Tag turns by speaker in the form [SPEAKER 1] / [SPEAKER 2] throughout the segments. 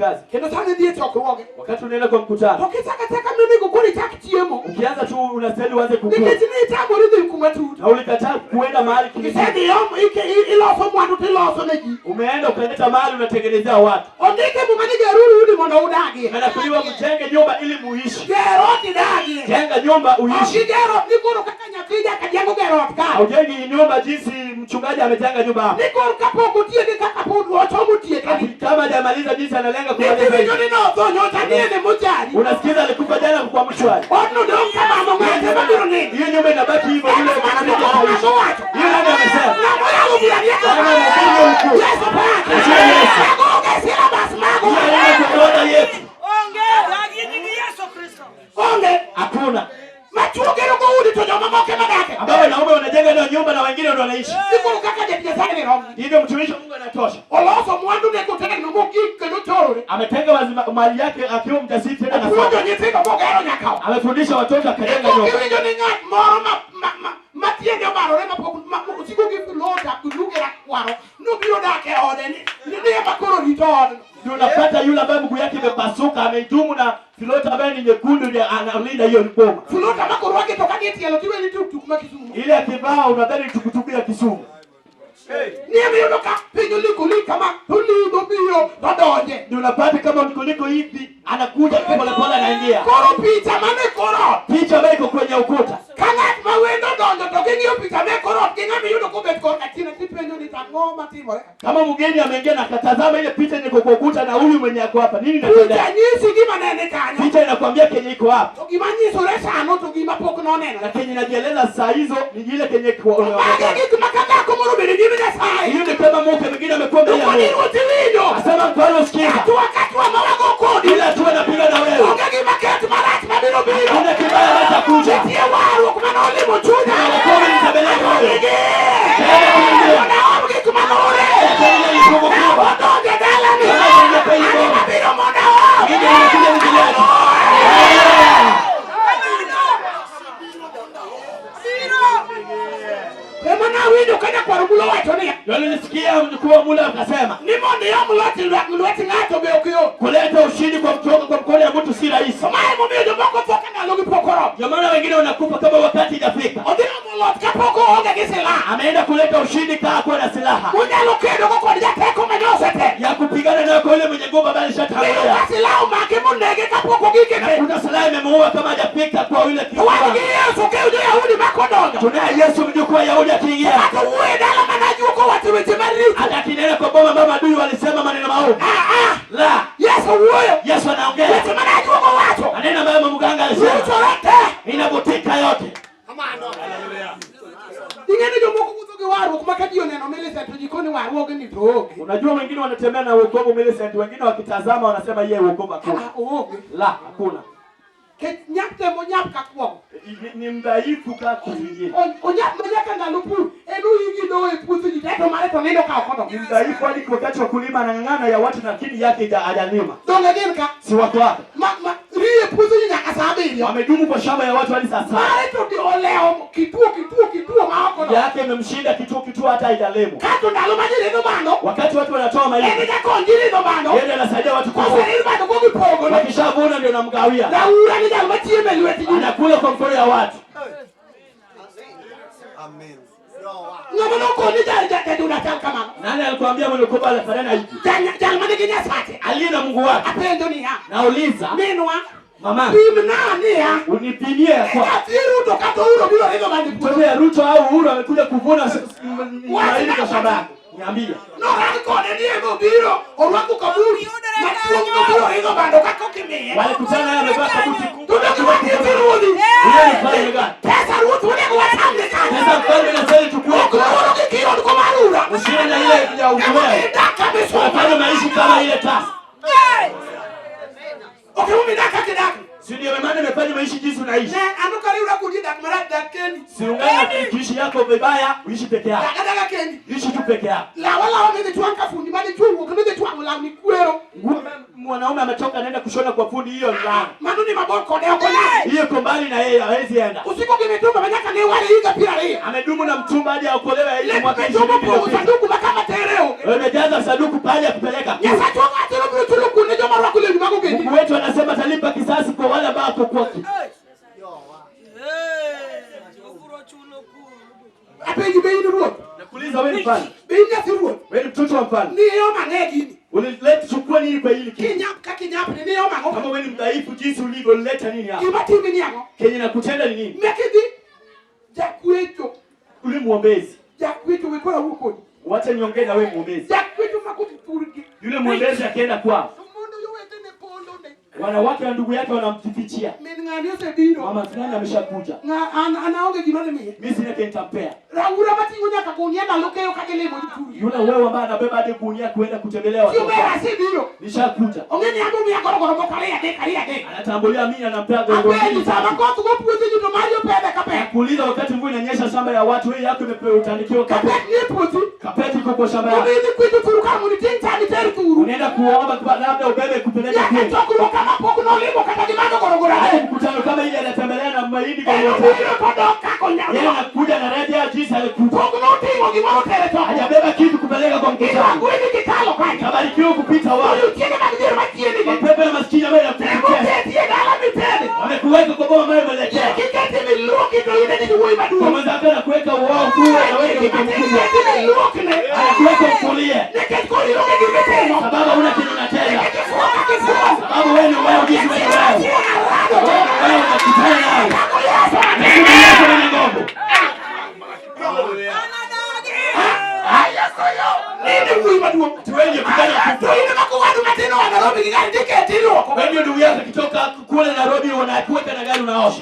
[SPEAKER 1] kazi.
[SPEAKER 2] Kendo sama idhi e chokruoge.
[SPEAKER 1] Wakati unaenda kwa mkutano,
[SPEAKER 2] To kichako achaka monego koro ichak chiemo.
[SPEAKER 1] Ukianza tu unastahili uanze kukula.
[SPEAKER 2] Nikech ne itamori dhi kuma tut.
[SPEAKER 1] Na ulikataa kuenda mahali kilindini.
[SPEAKER 2] Isedhi iloso mwandu tiloso ne ji.
[SPEAKER 1] Umeenda ukaleta mahali unatengenezea watu.
[SPEAKER 2] Ondike Muma ni geruru udi mondo udagie.
[SPEAKER 1] Imenakuliwa mjenge nyumba ili muishi.
[SPEAKER 2] Ger ot idagie.
[SPEAKER 1] Jenga nyumba
[SPEAKER 2] Ok
[SPEAKER 1] uishi.
[SPEAKER 2] igero ni koro kaka nyathi nyaka jengo ger ot ka.
[SPEAKER 1] Haujengi nyumba jinsi mchungaji amejenga nyumba hapa.
[SPEAKER 2] Ni koro kapok otieke kaka pod ochomo tieke
[SPEAKER 1] Ati
[SPEAKER 2] ni.
[SPEAKER 1] kama hajamaliza jinsi analenga kumaliza
[SPEAKER 2] Iwinjo
[SPEAKER 1] hivi.
[SPEAKER 2] ni notho nyocha ni ene mochari.
[SPEAKER 1] Unasikiza alikufa jana kwa mchwari.
[SPEAKER 2] Odno dong' kamano ng'ate mabiro nindo.
[SPEAKER 1] Hiyo nyumba inabaki hivyo yule mwanamke
[SPEAKER 2] Ng'ama
[SPEAKER 1] ataishi.
[SPEAKER 2] owacho.
[SPEAKER 1] Hiyo nani amesema?
[SPEAKER 2] Ng'ama oyalo bura rieko.
[SPEAKER 1] Ng'ama mhubiri mkuu.
[SPEAKER 2] Yesu pake.
[SPEAKER 1] Yesu Yesu.
[SPEAKER 2] Mago onge syllabus mago.
[SPEAKER 1] Hiyo ndio orodha yetu.
[SPEAKER 3] Dagie nying Yesu Kristo.
[SPEAKER 2] Onge.
[SPEAKER 1] Hakuna.
[SPEAKER 2] Machuo gero go udi to joma moko ema dake.
[SPEAKER 1] Ambao wanaume wanajenga nayo nyumba na wengine ndio wanaishi.
[SPEAKER 2] Ni koro kaka jatich Nyasaye ni rom.
[SPEAKER 1] Hivyo mtumishi wa Mungu anatosha.
[SPEAKER 2] Oloso mwandu ne kotegno mogik kendo chorore.
[SPEAKER 1] Ametenga mali yake akiwa mjasiri tena na
[SPEAKER 2] Opuonjo
[SPEAKER 1] sasa.
[SPEAKER 2] nyithindo mogero nyaka ot.
[SPEAKER 1] Amefundisha watoto akajenga
[SPEAKER 2] Kok
[SPEAKER 1] nyumba.
[SPEAKER 2] iwinjo ni ng'at moro ma tiende obarore mapok osiko gi flota gi rakwaro nobiro dak e ode ni ema koro rito odno.
[SPEAKER 1] Ndio unapata yule ambaye mguu yake imepasuka ameidumu na filota ambaye ni nyekundu ndiye analinda hiyo boma.
[SPEAKER 2] Flota ma korwake to ka gi tielo tiwe ni tuktuk ma Kisumu.
[SPEAKER 1] Ile akivaa unadhani tukutuku ya Kisumu.
[SPEAKER 2] Ni ema iyudo ka piny olikoli kama to biro to donje.
[SPEAKER 1] Ndio unapata kama mkuliko hivi anakuja pole pole anaingia.
[SPEAKER 2] Koro picha mane kor ot.
[SPEAKER 1] Picha ambayo iko kwenye ukuta.
[SPEAKER 2] Ka ng'at ma wendo donjo to ging'iyo picha me kor ot gi ng'ama iyudo kobet korka chien tipenjo ni tang'o matimore ka.
[SPEAKER 1] Kama mgeni ameingia na akatazama ile picha yenye iko kwa ukuta na huyu mwenye ako hapa, nini
[SPEAKER 2] Picha
[SPEAKER 1] inatendeka?
[SPEAKER 2] nyisi gima ne ni kanyo.
[SPEAKER 1] Picha inakwambia kenye iko hapa.
[SPEAKER 2] To gima nyisore sano to gima pok nonenore.
[SPEAKER 1] Na kenye inajieleza saa hizo ni ile kenye iko
[SPEAKER 2] Magi
[SPEAKER 1] unaonekana.
[SPEAKER 2] gik ma ka dhako moro obedo e nyim Nyasaye.
[SPEAKER 1] Hiyo ni kama mke mwingine amekuwa mbele ya
[SPEAKER 2] To koni
[SPEAKER 1] Mungu.
[SPEAKER 2] ruoth iwinjo.
[SPEAKER 1] Asema mfalme usikiza.
[SPEAKER 2] Hatua ka hatua ma wago kodi.
[SPEAKER 1] Ila hatua napiga na wewe.
[SPEAKER 2] Onge gima ket marach mabiro biro.
[SPEAKER 1] Hakuna kibaya hatakuja.
[SPEAKER 2] Nitie warruok mane olimo chunya.
[SPEAKER 1] Wokovu nitembelea wewe.
[SPEAKER 2] Amigi.
[SPEAKER 1] Tena kuingia.
[SPEAKER 2] Mondo aom gik manore.
[SPEAKER 1] Tena ilipungukiwa.
[SPEAKER 2] Odonjo e dalani.
[SPEAKER 1] Tena kuingia kwenye
[SPEAKER 2] An
[SPEAKER 1] boma.
[SPEAKER 2] ema biro mondo aom.
[SPEAKER 1] Mimi nimekuja nijilete.
[SPEAKER 2] Ema nawinjo ka nyakwar Omulo wacho niya.
[SPEAKER 1] Ndio nilisikia mjukuu wa Mula akasema
[SPEAKER 2] Ni mondo iom lwet ng'ato be ok yot.
[SPEAKER 1] Kuleta ushindi kwa kutoka kwa mkono ya mtu si rahisi.
[SPEAKER 2] To mae emomiyo jomoko tho ka ndalogi pok oromo.
[SPEAKER 1] Ndio maana wengine wanakufa kama wakati hajafika.
[SPEAKER 2] Odhi omo lot kapok oonge gi silaha.
[SPEAKER 1] Ameenda kuleta ushindi kaa kuwa na silaha
[SPEAKER 2] Unyalo kedogo kod jateko ma nyosetelo.
[SPEAKER 1] ya kupigana nayo kwa yule mwenye nguvu ambaye
[SPEAKER 2] Iyudo
[SPEAKER 1] alishatangulia.
[SPEAKER 2] ka silaha omake monege kapok ogik e
[SPEAKER 1] Na
[SPEAKER 2] kedo.
[SPEAKER 1] kuna silaha imemuua kama hajafika kwa yule
[SPEAKER 2] To wan gi
[SPEAKER 1] kiungo.
[SPEAKER 2] Yesu kew jo-Yahudi makodonjo.
[SPEAKER 1] Tunaye Yesu mjukuu wa Yahudi akiingia.
[SPEAKER 2] Kata wuoyo e dala mana ajuoka owacho weche maricho.
[SPEAKER 1] Hata akinena kwa boma ambayo maadui walisema maneno maovu.
[SPEAKER 2] Ah, ah.
[SPEAKER 1] La,
[SPEAKER 2] Yesu wuoyo.
[SPEAKER 1] Yesu anaongea.
[SPEAKER 2] Weche mana ajuoka owacho.
[SPEAKER 1] Maneno ambayo mganga alisema
[SPEAKER 2] Ruchore te.
[SPEAKER 1] inavutika yote.
[SPEAKER 2] Ing'e ni jomoko wuotho gi warruok ma ka ji oneno Millicent to ji koni warruogni to onge.
[SPEAKER 1] Unajua wengine wanatembea na wokovu Millicent, wengine wakitazama wanasema yeye wokovu hakuna.
[SPEAKER 2] Ah, oonge.
[SPEAKER 1] La, hakuna.
[SPEAKER 2] Kech nyap temo nyap ka kuogo.
[SPEAKER 1] Ni mdhaifu kaa kitu kingine.
[SPEAKER 2] Onyap ma nyaka ndalo pur. En oyigi doyo e puoth ji to mare to nindo ka ok odongo.
[SPEAKER 1] Ni mdhaifu hadi wakati wa kulima anang'ang'ana ya watu lakini yake hajalima.
[SPEAKER 2] Donge gin ka?
[SPEAKER 1] Si wako hapa.
[SPEAKER 2] Ma rie puoth ji nyaka sa abiriyo.
[SPEAKER 1] Wamedumu kwa shamba ya watu hadi saa saba.
[SPEAKER 2] Mare to di olewo kituo kituo kituo ma ok odongo.
[SPEAKER 1] Yake imemshinda kituo kituo hata haijalimwa.
[SPEAKER 2] Kato ndalo ma ji ridho bando.
[SPEAKER 1] Wakati watu wanatoa
[SPEAKER 2] En
[SPEAKER 1] mahindi,
[SPEAKER 2] jakony ji ridho bando.
[SPEAKER 1] yeye ndiye anasaidia watu kuvuna.
[SPEAKER 2] Koseridh bando kogipogo ne.
[SPEAKER 1] Wakishavuna ndio namgawia.
[SPEAKER 2] Raura ni jal machiemo e lwet ji.
[SPEAKER 1] Anakula kwa mkono ya watu.
[SPEAKER 4] Amen.
[SPEAKER 2] Ng'ama nokoni jaduna chal kamano.
[SPEAKER 1] Nani alikwambia mwenye wokovu anafanana hivi?
[SPEAKER 2] Jal manigi Nyasache.
[SPEAKER 1] Aliye na Mungu wake.
[SPEAKER 2] Apenjo niya.
[SPEAKER 1] Nauliza
[SPEAKER 2] Minwa.
[SPEAKER 1] mama,
[SPEAKER 2] Pimna niya.
[SPEAKER 1] unipimie kwa
[SPEAKER 2] Nyathi Ruto kata Uhuru biro ridho bando e puodho.
[SPEAKER 1] mtoto ya Ruto au Uhuru amekuja kuvuna mahindi kwa shamba yako. Niambie.
[SPEAKER 2] Norang kode ni ema obiro orwako kabuti maduong' nobiro ridho bando kaka okimiye.
[SPEAKER 1] Walikutana naye amevaa kabuti
[SPEAKER 2] To
[SPEAKER 1] kubwa.
[SPEAKER 2] donge watieti ruodhi.
[SPEAKER 1] Huyo ni mfalme gani?
[SPEAKER 2] Pesa ruoth onego wachamne kanyo.
[SPEAKER 1] Pesa mfalme na sasa chukua.
[SPEAKER 2] Ok luoro gi kiondko mar ura.
[SPEAKER 1] Usiwe na ile ya
[SPEAKER 2] Kama
[SPEAKER 1] uzoefu.
[SPEAKER 2] idak kamisuma.
[SPEAKER 1] Unafanya maishi kama ile tasa.
[SPEAKER 2] Ok emomiyo idak kaka idak.
[SPEAKER 1] Si ndio maana imefanya maishi jinsi unaishi.
[SPEAKER 2] Ne an ok ariwra kodi dak marach dak kendi.
[SPEAKER 1] Siungane na kuishi yako vibaya, uishi peke yako.
[SPEAKER 2] Dak adaka kendi.
[SPEAKER 1] Ishi tu peke yako.
[SPEAKER 2] Lawa lawa midhi twang' ka fundi madichuo wuok midhi twang'o lawni kwero.
[SPEAKER 1] Nguo mwanaume ametoka anaenda kushona kwa fundi, hiyo ni laana.
[SPEAKER 2] Mano ni mabor kode ok onyal.
[SPEAKER 1] Hiyo iko mbali na yeye, hawezi enda.
[SPEAKER 2] Usiko gi mitumba ma nyaka ne ware higa piero ariyo.
[SPEAKER 1] Amedumu na mchumba hadi aokolewe hiyo
[SPEAKER 2] Lep
[SPEAKER 1] mwaka
[SPEAKER 2] mitumba
[SPEAKER 1] 20
[SPEAKER 2] opong'o
[SPEAKER 1] iliyopita.
[SPEAKER 2] sanduku ma kama tere onge.
[SPEAKER 1] Wamejaza sanduku pale ya kupeleka.
[SPEAKER 2] Nyasachwa wacho nobiro chulo kuonde joma
[SPEAKER 1] nini kwa hili kitu?
[SPEAKER 2] Kinyap ka kinyap ni ni omango.
[SPEAKER 1] Kama wewe ni mdhaifu jinsi ulivyo, ulileta nini hapa?
[SPEAKER 2] Gima timi ni ang'o?
[SPEAKER 1] Kenye nakutenda ni nini?
[SPEAKER 2] Mekidhi jakwecho.
[SPEAKER 1] Ule muombezi.
[SPEAKER 2] Jakwecho wekora wuo kodi.
[SPEAKER 1] Wacha niongee na wewe muombezi.
[SPEAKER 2] Jakwecho makodhi thurgi.
[SPEAKER 1] Yule muombezi akienda kwao,
[SPEAKER 2] To mondo yowetene pondo ne.
[SPEAKER 1] wanawake wa ndugu yake wanamfichia.
[SPEAKER 2] Min ng'ani osebiro.
[SPEAKER 1] Mama fulani ameshakuja.
[SPEAKER 2] Ng'a an an aonge gima ne miye.
[SPEAKER 1] Mimi sina kenye nitampea.
[SPEAKER 2] Raura mating'o nyaka gunia ndalo keyo ka gilimo ji thurgi.
[SPEAKER 1] Yule wewe ambaye anabeba hadi gunia kuenda kutembelea watoto.
[SPEAKER 2] Chiomera asebiro.
[SPEAKER 1] Nishakuja.
[SPEAKER 2] Ong'e ni ang'o miya gorogoro moko ariyo adek ariyo adek.
[SPEAKER 1] Anatambulia mimi anampea gorogoro
[SPEAKER 2] Apenji
[SPEAKER 1] mbili
[SPEAKER 2] sama
[SPEAKER 1] tatu.
[SPEAKER 2] koth go puothe ji to mari opedhe kapet.
[SPEAKER 1] Kuuliza wakati mvua inanyesha shamba ya watu, wewe yako imepewa utandikiwa
[SPEAKER 2] Kapet
[SPEAKER 1] kapeti.
[SPEAKER 2] nie puothi.
[SPEAKER 1] Kapeti iko kwa shamba yako.
[SPEAKER 2] Mondo idhi kwecho thuru kar mondo iting' cham iter thuru.
[SPEAKER 1] Unaenda kuomba kwa labda ubebe kupeleka
[SPEAKER 2] Nyaka
[SPEAKER 1] kwenu.
[SPEAKER 2] chokruok kama pok nolimo kata gimadho gorogoro
[SPEAKER 1] Haya
[SPEAKER 2] adek.
[SPEAKER 1] mkutano kama ile anatembelea na mahindi kwa
[SPEAKER 2] En
[SPEAKER 1] wote.
[SPEAKER 2] obiro todok kaka
[SPEAKER 1] Yeye
[SPEAKER 2] onyalo.
[SPEAKER 1] anakuja na rejea jinsi alikuja.
[SPEAKER 2] Pok noting'o gimoro tere chokruok.
[SPEAKER 1] Hajabeba kitu kupeleka kwa mkutano.
[SPEAKER 2] Irwak kikalo kanyo.
[SPEAKER 1] Tabarikiwa kupita wao.
[SPEAKER 2] Odiochienge mag dhier machiegni.
[SPEAKER 1] Mapepo ya maskini ambayo yanakutetea.
[SPEAKER 2] Emoketi e dala mitede.
[SPEAKER 1] Wamekuweka kwa boma ambayo umeelekea.
[SPEAKER 2] Kiketi miluoki to in e wuoyi
[SPEAKER 1] Kwa
[SPEAKER 2] maduong'.
[SPEAKER 1] mwenzako anakuweka uovu, anaweka mtu mkubwa.
[SPEAKER 2] Kiketi miluokne.
[SPEAKER 1] Anakuweka ukulie.
[SPEAKER 2] Nikech koro ionge gima itimo.
[SPEAKER 1] Sababu huna kitu unatenda.
[SPEAKER 2] Nikech ifuo kaka ifuo.
[SPEAKER 1] Sababu wewe ni wewe jinsi wewe ni wewe.
[SPEAKER 2] Ifuo arado.
[SPEAKER 1] Wewe ni wewe unakutana nawe.
[SPEAKER 2] Tako Yesu
[SPEAKER 1] Lakini Yesu mwenye nguvu.
[SPEAKER 2] Nini wuoyi maduong'?
[SPEAKER 1] Ati wewe ndio kijana
[SPEAKER 2] To
[SPEAKER 1] mkubwa.
[SPEAKER 2] in ema kowadu matin oa Nairobi gi gari tiketi iluoko.
[SPEAKER 1] Wewe ndio ndugu yako kitoka kule Nairobi unakuweka na gari unaosha.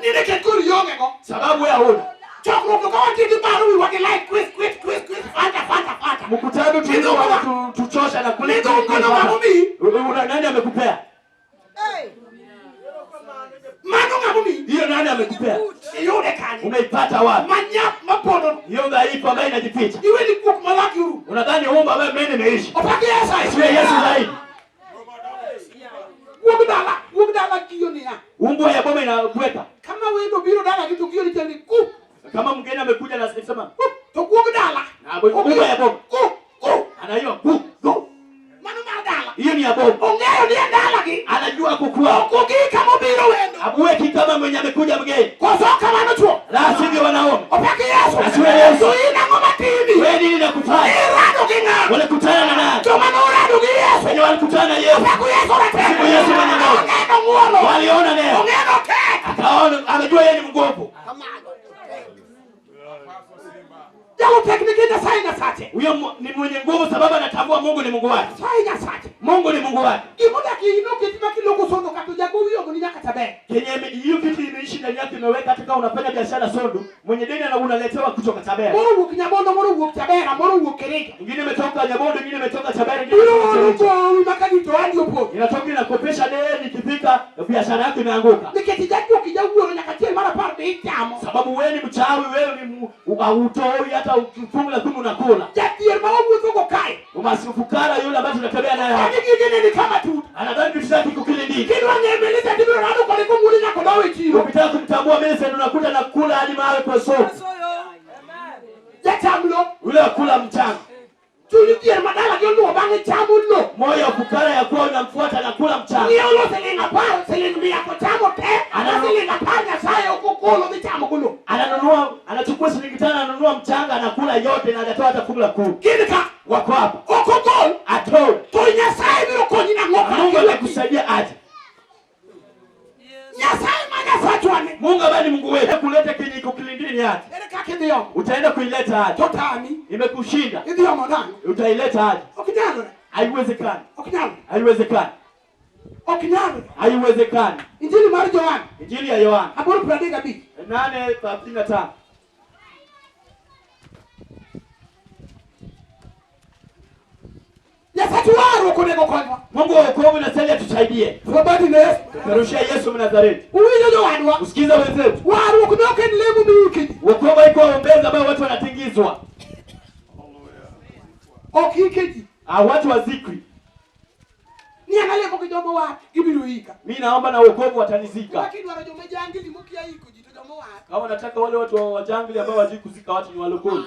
[SPEAKER 2] Ni nikech koro ionge go.
[SPEAKER 1] Sababu wewe huna.
[SPEAKER 2] Chokruok to ka wantie gi paro wiwa gi like quiz quiz quiz quiz fanta fanta fanta.
[SPEAKER 1] Mkutano tulio wanatuchosha na kule.
[SPEAKER 2] Nidhungo no ng'amo miyi.
[SPEAKER 1] Nani amekupea?
[SPEAKER 2] Mano ng'amo miyi.
[SPEAKER 1] Hiyo nani amekupea?
[SPEAKER 2] Iyude kanye?
[SPEAKER 1] Umeipata wapi?
[SPEAKER 2] Manyap mapondo.
[SPEAKER 1] Hiyo dhaifu ambayo inajificha.
[SPEAKER 2] Iwe ni guok malaki orumo.
[SPEAKER 1] Unadhani umba ambayo mimi nimeishi.
[SPEAKER 2] Opak Yesu.
[SPEAKER 1] Sio Yesu zaidi.
[SPEAKER 2] Guog dala, guog dala giyo niya.
[SPEAKER 1] Umbwa ya boma inakuweka.
[SPEAKER 2] Kama wendo biro dala gi to giyo ni chal ni ku.
[SPEAKER 1] Kama mgeni amekuja na sema
[SPEAKER 2] ku, To guog dala.
[SPEAKER 1] na umbwa ya boma
[SPEAKER 2] Ku, ku.
[SPEAKER 1] anaiyo ku ku.
[SPEAKER 2] Mano mar dala.
[SPEAKER 1] Hiyo ni ya boma.
[SPEAKER 2] Ong'eyo ni e dala gi.
[SPEAKER 1] Anajua kukua.
[SPEAKER 2] Ok ogi kama obiro wendo.
[SPEAKER 1] Abueki kama mwenye amekuja mgeni.
[SPEAKER 2] Koso kamano chuo.
[SPEAKER 1] La sivyo wanaume.
[SPEAKER 2] Opak Yesu.
[SPEAKER 1] Asiwe Yesu.
[SPEAKER 2] To in ang'o matimi?
[SPEAKER 1] Wewe nini nakufanya?
[SPEAKER 2] Irado gi ng'a?
[SPEAKER 1] Walikutana na nani?
[SPEAKER 2] Joma norado gi Yesu.
[SPEAKER 1] Wenye walikutana na Yesu.
[SPEAKER 2] Opak Yesu ratego.
[SPEAKER 1] Sifu Yesu mwenye nguvu.
[SPEAKER 2] Ong'eno ng'uono.
[SPEAKER 1] Waliona neno.
[SPEAKER 2] Ong'eno tek.
[SPEAKER 1] Akaona amejua yeye ni mgovu.
[SPEAKER 2] Jalo tek nikech Nyasaye Nyasache.
[SPEAKER 1] Huyo ni mwenye nguvu sababu anatambua Mungu ni Mungu wake.
[SPEAKER 2] Nyasaye Nyasache.
[SPEAKER 1] Mungu ni Mungu wake.
[SPEAKER 2] Gimodak in oketi ma kiloko sondo kata jagowi ogoni nyaka Chabera.
[SPEAKER 1] Kenye hiyo kitu imeishi ndani yake imeweka hata kama unafanya biashara Sondu, mwenye deni ana unaletewa kutoka Chabera.
[SPEAKER 2] Moro wuok Nyabondo, moro wuok Chabera, moro wuok Kericho.
[SPEAKER 1] Mwingine imetoka Nyabondo, mwingine imetoka Chabera, mwingine
[SPEAKER 2] Biro
[SPEAKER 1] imetoka
[SPEAKER 2] olo
[SPEAKER 1] Kericho.
[SPEAKER 2] gowi ma ka gito andi opodho.
[SPEAKER 1] Inatoka inakopesha deni, ikifika biashara yako imeanguka.
[SPEAKER 2] Nikech ijajuok ijawuoro nyaka chieng' mar apar be ichamo.
[SPEAKER 1] Sababu wewe ni mchawi, wewe ni hautoi hata fungu la kumi unakula.
[SPEAKER 2] Jathier ma wawuothogo kae.
[SPEAKER 1] Umasifukara yule ambaye tunatembea naye hapa.
[SPEAKER 2] Kani gigene ni kama tuta.
[SPEAKER 1] Anadhani vitu zake iko kilindini.
[SPEAKER 2] Kidwa ng'eyo Melissa tibiro rado kode komuode nyaka odow e chiro.
[SPEAKER 1] Ukitaka kumtambua Millicent unakuta nakula hadi mawe kwa soko.
[SPEAKER 2] Jacham lo.
[SPEAKER 1] Yule akula mchanga.
[SPEAKER 2] Chuny dhier ma dalagi oluwo bang'e chamo lo.
[SPEAKER 1] Moyo wa fukara ya kuwa unamfuata na kula mchanga.
[SPEAKER 2] Ng'iewo lo siling apar, siling mia to chamo te.
[SPEAKER 1] Anano-
[SPEAKER 2] Siling apar Nyasaye ok ogolo dhi chamo go lo.
[SPEAKER 1] Ananunua, anachukua shilingi 5 ananunua mchanga anakula yote na hajatoa hata fungu la kumi.
[SPEAKER 2] Gin ka
[SPEAKER 1] Wako hapa.
[SPEAKER 2] ok ogol
[SPEAKER 1] Atoe.
[SPEAKER 2] to Nyasaye biro konyi nang'o ka
[SPEAKER 1] Mungu atakusaidia aje?
[SPEAKER 2] Nyasaye ma Nyasachwa ni.
[SPEAKER 1] Mungu ambaye ni Mungu wetu. Kuleta kenye iko kilindini aje?
[SPEAKER 2] Ere kaka idhi omo?
[SPEAKER 1] Utaenda kuileta aje?
[SPEAKER 2] To tami.
[SPEAKER 1] Imekushinda.
[SPEAKER 2] Idhi omo nang'o?
[SPEAKER 1] Utaileta aje?
[SPEAKER 2] Ok nyalore.
[SPEAKER 1] Haiwezekani.
[SPEAKER 2] Ok nyalore.
[SPEAKER 1] Haiwezekani.
[SPEAKER 2] Ok nyalore.
[SPEAKER 1] Haiwezekani.
[SPEAKER 2] Injili mar Yohana
[SPEAKER 1] Injili ya Yohana
[SPEAKER 2] 8:35.
[SPEAKER 1] 8:35.
[SPEAKER 2] Nyasach warruok onego konywa.
[SPEAKER 1] Mungu wa wokovu inastahili atusaidie.
[SPEAKER 2] Wabadi ne Yesu.
[SPEAKER 1] Tukarushia Yesu Mnazareti.
[SPEAKER 2] Uwinjo jowadwa.
[SPEAKER 1] Usikiza wenzetu.
[SPEAKER 2] Warruok ne ok en lemo miike ji.
[SPEAKER 1] Wokovu haiko ombezi ambayo watu wanatingizwa.
[SPEAKER 2] Ok ike ji.
[SPEAKER 1] Ah, watu wazikwi.
[SPEAKER 2] Ni an alemo gi joma war gibiro ika.
[SPEAKER 1] Mimi naomba na wokovu watanizika.
[SPEAKER 2] Kaka idwaro joma jangili mokia iko ji to joma war.
[SPEAKER 1] Kama nataka wale watu wa wajangili ambao hawajui kuzika watu ni walokoli.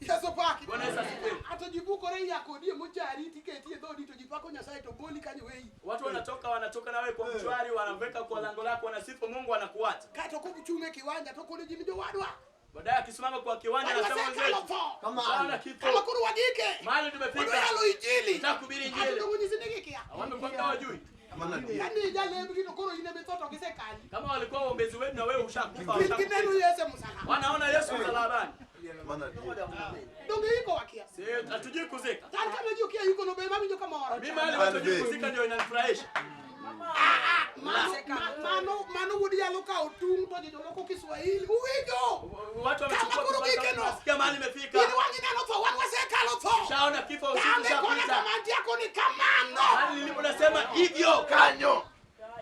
[SPEAKER 2] Yesu paki.
[SPEAKER 1] Bwana Yesu asifiwe.
[SPEAKER 2] Ato ji bukore iya kodi e mochari tiketi e dhodi to ji pako Nyasaye to goli kanyo weyi.
[SPEAKER 1] Watu wanatoka na wewe kwa mchwari, wanaweka kwa lango lako, wanasifu Mungu, wanakuacha.
[SPEAKER 2] Kato kokuchung' e kiwanja to kono ji ni jowadwa.
[SPEAKER 1] Baadaye akisimama kwa kiwanja anasema
[SPEAKER 2] Wasekalo
[SPEAKER 1] wenzetu,
[SPEAKER 2] tho.
[SPEAKER 1] sana kifo.
[SPEAKER 2] Kama koro wagike.
[SPEAKER 1] Mahali tumefika.
[SPEAKER 2] Wadwa yalo injili.
[SPEAKER 1] Tunataka kuhubiri injili.
[SPEAKER 2] Ato dong nyisi ni gikia.
[SPEAKER 1] Wamekuwa hawajui.
[SPEAKER 2] Kani jalembi to koro in ema itho to gisekali.
[SPEAKER 1] Kama walikuwa waombezi wetu na wewe ushakufa
[SPEAKER 2] Gin gineno
[SPEAKER 1] ushakufa.
[SPEAKER 2] Yesu e msalaba.
[SPEAKER 1] Wanaona Yesu msalabani.
[SPEAKER 2] Donge iko wakia.
[SPEAKER 1] Si hatujui kuzika.
[SPEAKER 2] Tan kama ji okia iko no be mawinjo kamoro.
[SPEAKER 1] Mimi mahali watu hawajui kuzika ndio inanifurahisha.
[SPEAKER 2] Mano mano mano wuod yalo kawo tung' to joloko Kiswahili. Uwinjo.
[SPEAKER 1] Watu wamechukua
[SPEAKER 2] Kama koro
[SPEAKER 1] kibaka,
[SPEAKER 2] gikeno.
[SPEAKER 1] nasikia mahali imefika.
[SPEAKER 2] In wang'i neno tho wan wasekalo tho.
[SPEAKER 1] Shaona kifo usiku
[SPEAKER 2] Kame kona
[SPEAKER 1] ushapita.
[SPEAKER 2] kama antie koni kamano.
[SPEAKER 1] Mahali nilipo nasema hivyo.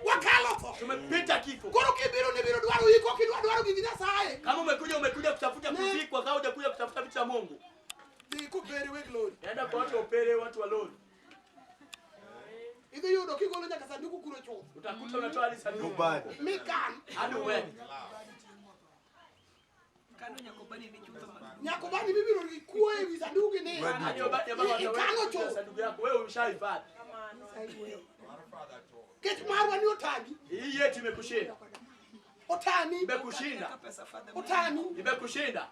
[SPEAKER 2] Wakalo tho.
[SPEAKER 1] Tumepita kifo.
[SPEAKER 2] Koro kibiro ni biro dwaro iko kidwa dwaro gik Nyasaye.
[SPEAKER 1] Kama umekuja kutafuta kuzikwa, kama hujakuja kutafuta vitu vya Mungu.
[SPEAKER 2] Dhi kuberi weg lori.
[SPEAKER 1] Nenda kwa watu wa upele, watu wa lori.
[SPEAKER 2] Idhi yudo kigolo nyaka sanduku kuro chuth.
[SPEAKER 1] Utakuta unatoa hadi sanduku.
[SPEAKER 2] Mikan.
[SPEAKER 1] Hadi uweke.
[SPEAKER 2] Nyakobani mibiro ikuo ewi sanduku ni.
[SPEAKER 1] Hadi ubaki ambao wataweka
[SPEAKER 2] Ikano
[SPEAKER 1] kwenye
[SPEAKER 2] chuth.
[SPEAKER 1] sanduku yako. Wewe umeshahifadhi.
[SPEAKER 2] Kech marwa ni otami.
[SPEAKER 1] Hii yetu imekushinda.
[SPEAKER 2] Otami.
[SPEAKER 1] Imekushinda.
[SPEAKER 2] Otami.
[SPEAKER 1] Imekushinda.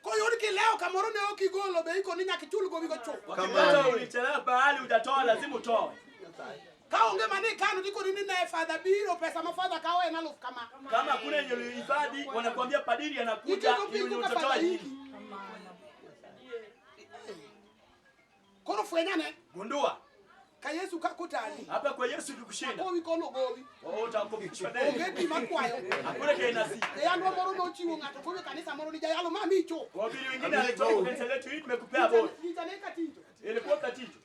[SPEAKER 2] Koyud kileo kamoro ne ok igolo be iko ni nyaka ichul gowi go chuth.
[SPEAKER 1] Wakipata ulichelewa mahali hujatoa lazima utoe.
[SPEAKER 2] Ka onge mane ikano tikoni ni ne fadha biro pesa ma fadha kawo en aluf kama.
[SPEAKER 1] Kama hakuna yenye ulihifadhi wanakuambia padiri anakuja
[SPEAKER 2] Itieko
[SPEAKER 1] ili
[SPEAKER 2] piko ka
[SPEAKER 1] utatoa
[SPEAKER 2] fadha
[SPEAKER 1] hiki.
[SPEAKER 2] iki. Koro fwenyane
[SPEAKER 1] Gundua
[SPEAKER 2] ka Yesu kaka otami.
[SPEAKER 1] hapa kwa Yesu ikikushinda.
[SPEAKER 2] Gowi kono gowi.
[SPEAKER 1] Wewe utakopishwa deni.
[SPEAKER 2] Onge gima kwayo.
[SPEAKER 1] Hakuna kenasi.
[SPEAKER 2] Jayalwa moro nochiwo ng'ato koro e kanisa moro ni jayalo ma micho.
[SPEAKER 1] Wahubiri wengine alitoka kwa kanisa letu hii tumekupea bora.
[SPEAKER 2] Gichane katicho.
[SPEAKER 1] Ilikuwa katicho.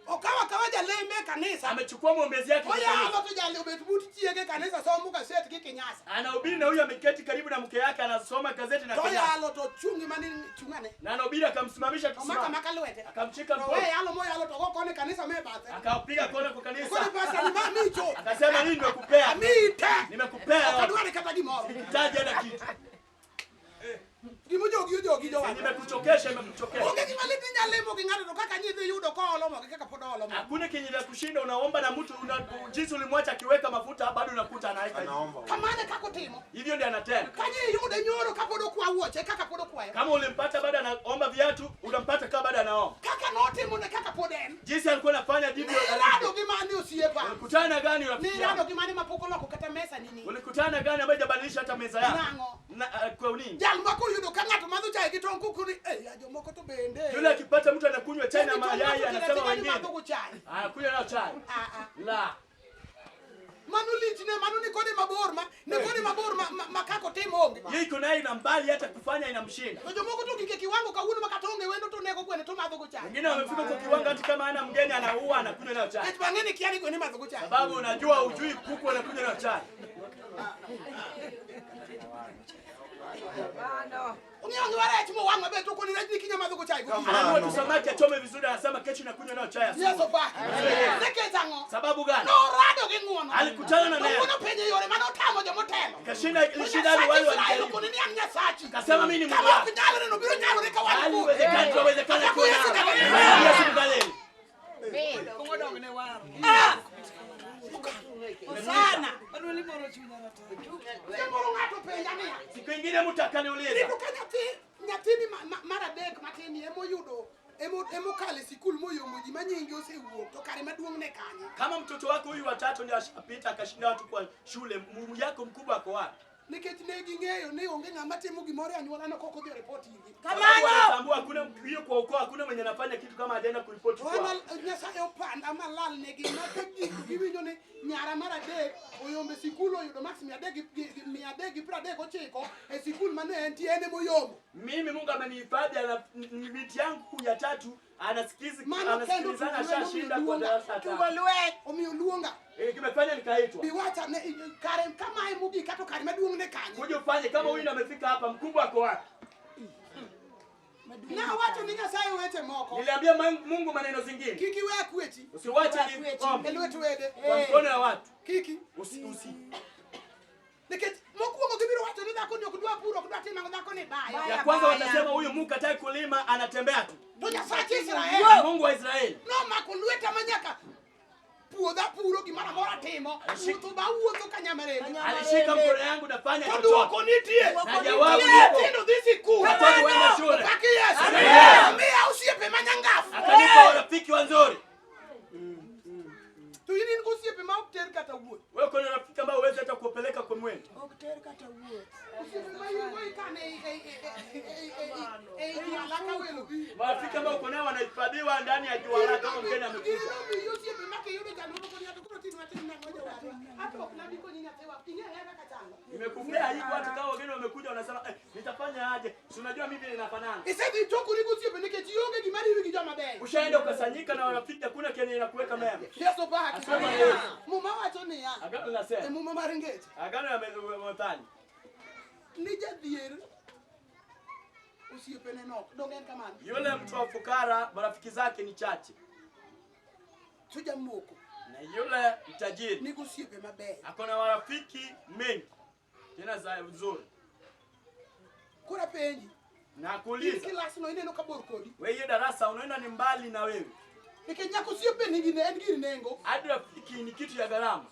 [SPEAKER 2] Okawa kawa jaleme e kanisa.
[SPEAKER 1] Amechukua mwombezi yake kwa kanisa.
[SPEAKER 2] Oyalo to jali obet but chiege e kanisa somo gaset gi kinyasa.
[SPEAKER 1] Anahubiri na huyu ameketi karibu na mke yake anasoma gazeti na
[SPEAKER 2] To
[SPEAKER 1] kinyasa.
[SPEAKER 2] yalo to chungi mani chung'ane.
[SPEAKER 1] Na anahubiri akamsimamisha
[SPEAKER 2] To maka
[SPEAKER 1] kusimama.
[SPEAKER 2] maka lwete.
[SPEAKER 1] Akamshika
[SPEAKER 2] To
[SPEAKER 1] mkono.
[SPEAKER 2] we yalo moyalo to go koni kanisa me bathe.
[SPEAKER 1] Akapiga kona kwa
[SPEAKER 2] Koni
[SPEAKER 1] kanisa.
[SPEAKER 2] pesa ni ma micho.
[SPEAKER 1] Akasema nini nimekupea?
[SPEAKER 2] Amite.
[SPEAKER 1] Nimekupea.
[SPEAKER 2] Ok adwar kata gimoro.
[SPEAKER 1] Sihitaji hata kitu.
[SPEAKER 2] Gimojogi ojogi jowacho.
[SPEAKER 1] Nimekuchokesha, nimekuchokesha.
[SPEAKER 2] Onge gima lit inyalo lemo gi ng'ato to kaka nyidhi yudo koolo mo gi kaka pod oolo mo.
[SPEAKER 1] Hakuna kenye la kushinda, unaomba na mtu jinsi ulimwacha akiweka mafuta bado unakuta anaweka.
[SPEAKER 2] Kamano e kaka otimo.
[SPEAKER 1] Hivyo ndio anatenda.
[SPEAKER 2] Kanye iyude nyoro kapod okwa wuoche kaka pod okwayo.
[SPEAKER 1] Kama ulimpata bado anaomba viatu, unampata kama bado anaomba.
[SPEAKER 2] Kaka notimo ne kaka pod en.
[SPEAKER 1] Jinsi alikuwa anafanya ndivyo.
[SPEAKER 2] Nirado gi mane osiepa.
[SPEAKER 1] Ulikutana na gani rafiki
[SPEAKER 2] Nirado
[SPEAKER 1] yako?
[SPEAKER 2] gi mane mapok oloko kata mesa nini.
[SPEAKER 1] Ulikutana na gani ambaye hajabadilisha hata meza yako?
[SPEAKER 2] Nang'o?
[SPEAKER 1] Na kwa nini?
[SPEAKER 2] Jal ma koyudo ka ng'ato madho chai gi tong' kukuni, eh, jomoko to bende.
[SPEAKER 1] Yule akipata mtu anakunywa chai na
[SPEAKER 2] Yaani tong'
[SPEAKER 1] mayai
[SPEAKER 2] ng'ato
[SPEAKER 1] anasema
[SPEAKER 2] tera
[SPEAKER 1] wengine.
[SPEAKER 2] madho go chai.
[SPEAKER 1] Anakunywa nayo chai.
[SPEAKER 2] Ah, ah.
[SPEAKER 1] La.
[SPEAKER 2] Mano lichne, mano ni kode mabor ma, ni kode mabor ma kaka otimo onge.
[SPEAKER 1] Yeye iko naye ina mbali hata kufanya inamshinda.
[SPEAKER 2] To jomoko to gike kiwango kawuono ma kata onge wendo to nego gwene to madho go chai.
[SPEAKER 1] Wengine wamefika kwa kiwango hata kama ana mgeni anaua anakunywa nayo chai.
[SPEAKER 2] Nikech bang'e ni kia ni gwene madho go chai.
[SPEAKER 1] Sababu unajua hujui kuku anakunywa nayo chai.
[SPEAKER 2] Ong'iewo ng'iwa rech mowang' maber to koni rech ni kinya madho go chai gokinyi.
[SPEAKER 1] Ananunua tu samaki achome vizuri anasema kesho nakunywa nayo chai asubuhi.
[SPEAKER 2] Yesu opaki. Nikech ang'o?
[SPEAKER 1] Sababu gani?
[SPEAKER 2] Norado gi ng'uono.
[SPEAKER 1] Alikutana na
[SPEAKER 2] To
[SPEAKER 1] neema.
[SPEAKER 2] ng'uono penjo yore mane otamo jomotelo.
[SPEAKER 1] Kashinda
[SPEAKER 2] To
[SPEAKER 1] ilishinda hadi
[SPEAKER 2] Nyasach
[SPEAKER 1] wale
[SPEAKER 2] Israel
[SPEAKER 1] walijaribu.
[SPEAKER 2] okoni ni an Nyasachi.
[SPEAKER 1] Kasema mimi ni Mungu
[SPEAKER 2] Kama
[SPEAKER 1] wako.
[SPEAKER 2] ok nyalre no biro nyalore ka wan
[SPEAKER 1] Hali
[SPEAKER 2] kode.
[SPEAKER 1] iwezekani tuwezekana
[SPEAKER 2] Ako
[SPEAKER 1] kuwa
[SPEAKER 2] Yesu
[SPEAKER 1] nawe.
[SPEAKER 2] Galili.
[SPEAKER 1] Yesu Galili.
[SPEAKER 2] Ah! Sana. Samoro ng'ato penja niya.
[SPEAKER 1] Siku ingine mtu akaniuliza.
[SPEAKER 2] Nito ka nyathini mar adek matin ni emoyudo emokalo e sikul moyombo ji manyinge osewuok to kare maduong' ne kanye.
[SPEAKER 1] Kama mtoto wako huyu watatu ndio ashapita akashinda watu kwa shule, Mungu yako mkubwa ako wapi?
[SPEAKER 2] Nikech ne ging'eyo ni onge ng'ama timo gimoro e anyuolano kok odhi oripot irgi.
[SPEAKER 1] Sababu wanatambua hakuna hiyo kwa ukoo, hakuna mwenye anafanya kitu kama hajaenda kuripoti
[SPEAKER 2] To
[SPEAKER 1] kwao.
[SPEAKER 2] an Nyasaye opanda malal negi ma ka giwinjo ni nyara mar adek oyombe sikul oyudo marks 339 e sikul mane entie en emoyombo.
[SPEAKER 1] Mimi Mungu amenihifadhi, ana binti yangu ya tatu
[SPEAKER 2] Mano kendo
[SPEAKER 1] anasikilizana
[SPEAKER 2] tugo
[SPEAKER 1] ashashinda kwa darasa tatu.
[SPEAKER 2] Omiyo luonga.
[SPEAKER 1] Kimefanya nikaitwa.
[SPEAKER 2] Biwacha ne kare kamae mogik kata kare maduong' ne kanye.
[SPEAKER 1] Kuja ufanye kama huyu amefika hapa, mkubwa ako wapi?
[SPEAKER 2] Nawacho ni Nyasaye weche moko.
[SPEAKER 1] Niliambia Mungu maneno zingine.
[SPEAKER 2] Kik iwe kwechi.
[SPEAKER 1] Usiwache ni
[SPEAKER 2] E lwet wede.
[SPEAKER 1] kwa mkono ya watu.
[SPEAKER 2] Kiki.
[SPEAKER 1] Usi usi.
[SPEAKER 2] Nikech mokwongo gibiro wacho ni dhako ni ok dwa puro, ok dwa timo ang'o, dhako ni bayo.
[SPEAKER 1] Ya kwanza watasema huyu Mungu hataki kulima, anatembea tu.
[SPEAKER 2] To Nyasach Israel.
[SPEAKER 1] Mungu wa Israeli.
[SPEAKER 2] Nomako lweta manyaka puodha puro gimoro amora atimo. Wuotho ba wuotho ka nyamarende.
[SPEAKER 1] Alishika mkono yangu nafanya
[SPEAKER 2] To
[SPEAKER 1] chochote.
[SPEAKER 2] duoko nitie.
[SPEAKER 1] Na jawabu liko.
[SPEAKER 2] Nyithindo dhi sikul.
[SPEAKER 1] Watoto waenda shule.
[SPEAKER 2] Opaki Yesu.
[SPEAKER 1] Amen.
[SPEAKER 2] Miya osiepe manyangafu.
[SPEAKER 1] Akanipa rafiki wazuri.
[SPEAKER 2] To in in gosiepe ma ok ter kata wuoth.
[SPEAKER 1] Wewe kuna rafiki ambaye huwezi hata kupeleka kwa mwendo.
[SPEAKER 2] Osiepe ma in go ikane ei juala ka welo biro.
[SPEAKER 1] Marafiki ambao uko nao wanahifadhiwa ndani ya juala kama mgeni amekuja.
[SPEAKER 2] Gino miyi osiepe ma kiyudo chandruok moko ni ng'ato koro tin matin nang'o jowadwa. Ato ok nabi konyi nyathiwa. Ing'e hera kaka chalo.
[SPEAKER 1] Nimekupea hii watu kama wageni wamekuja wanasema nitafanya aje? Si unajua mimi vile nafanana.
[SPEAKER 2] Isedhi chokori gosiepe nikech ionge gima riwi gi joma beyo.
[SPEAKER 1] Ushaenda ukasanyika na warafiki hakuna kenye inakuweka mema.
[SPEAKER 2] Yesu opaki.
[SPEAKER 1] Asema Yesu.
[SPEAKER 2] Muma wacho niya.
[SPEAKER 1] Agano
[SPEAKER 2] E
[SPEAKER 1] linasema.
[SPEAKER 2] muma mar ngeche.
[SPEAKER 1] Agano ya Methali.
[SPEAKER 2] Ni jadhier osiepene nok. Donge en kamano?
[SPEAKER 1] Yule mtu wa fukara marafiki zake ni chache.
[SPEAKER 2] To jamoko
[SPEAKER 1] Na yule mtajiri
[SPEAKER 2] nigi osiepe mabeyo.
[SPEAKER 1] ako na marafiki mengi tena za nzuri.
[SPEAKER 2] Koro apenji.
[SPEAKER 1] Na
[SPEAKER 2] In
[SPEAKER 1] kuuliza
[SPEAKER 2] kilasno ineno ka bor kodi.
[SPEAKER 1] wewe, hiyo darasa unaenda ni mbali na wewe.
[SPEAKER 2] Nikech nyaka osiepe nigi ne en gir nengo.
[SPEAKER 1] Hadi rafiki ni kitu ya gharama.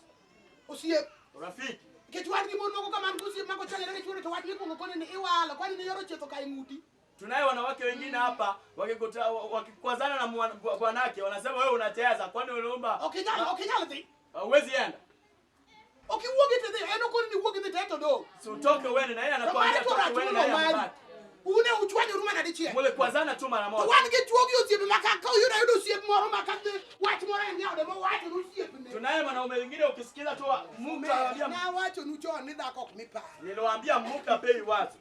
[SPEAKER 2] Osiep.
[SPEAKER 1] Rafiki
[SPEAKER 2] Nikech wan gi mon moko ka man gi osiep mako chanyore gi chuore to wach mikwongo kone ni iwalo kwani ni yoro chetho ka ing'uti.
[SPEAKER 1] Tunaye wanawake wengine hapa wakikwazana na bwanake wanasema wewe unacheza, kwani uliomba
[SPEAKER 2] Ok inyal dhi.
[SPEAKER 1] huwezi enda.
[SPEAKER 2] Ok iwuogi tidhi en okoni ni wuogi dhi te to dong'.
[SPEAKER 1] Si utoke uende na yeye
[SPEAKER 2] To
[SPEAKER 1] anakuambia
[SPEAKER 2] mare to
[SPEAKER 1] toke uende na
[SPEAKER 2] rachunno
[SPEAKER 1] yeye
[SPEAKER 2] mari.
[SPEAKER 1] anabaki.
[SPEAKER 2] Une uchwanyoru mana dichiel.
[SPEAKER 1] Mlikwazana tu mara
[SPEAKER 2] To
[SPEAKER 1] moja.
[SPEAKER 2] wan gi chuo gi osiepe ma ka oyudo ayudo osiep moro ma ka wach moro en jaode mowachonu osiepne.
[SPEAKER 1] Tunaye mwanaume wengine ukisikiza tu mtu anaambia
[SPEAKER 2] Nawachonu chon ni dhako ok mi paro.
[SPEAKER 1] niliwaambia mke apei wazo.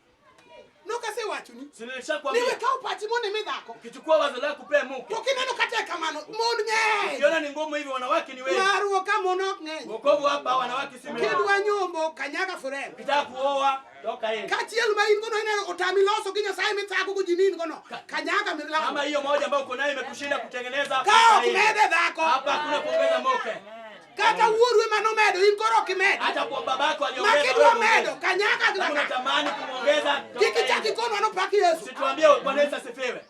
[SPEAKER 2] Nokasewachoni.
[SPEAKER 1] Si nilishakwambia.
[SPEAKER 2] Ni we kaw pachi mondo imi dhako.
[SPEAKER 1] Ukichukua wazo lako kupea mke.
[SPEAKER 2] To kineno ka tek kamano, mon ng'eny.
[SPEAKER 1] Ukiona ni ngumu hivi wanawake ni wengi.
[SPEAKER 2] Warruok ka mon ok ng'eny.
[SPEAKER 1] Wokovu hapa wanawake si wengi.
[SPEAKER 2] Kidwa nyombo kanyaga forever.
[SPEAKER 1] Ukitaka kuoa toka nje.
[SPEAKER 2] Kachiel ma in gono ineno otami loso gi Nyasaye mithago go ji ni in gono. Kanyaga milamo.
[SPEAKER 1] Kama hiyo moja ambayo uko nayo imekushinda kutengeneza.
[SPEAKER 2] Ka ok mede dhako.
[SPEAKER 1] Hapa hakuna kuongeza mke.
[SPEAKER 2] Kata wuoru ema nomedo in koro ok imedo.
[SPEAKER 1] Hata kwa babako
[SPEAKER 2] Ma
[SPEAKER 1] aliongeza.
[SPEAKER 2] kidwa medo kanyaga
[SPEAKER 1] Kama unatamani kumwongeza.
[SPEAKER 2] Kik ichak ikonwa nopaki Yesu.
[SPEAKER 1] Usituambie Bwana Yesu asifiwe.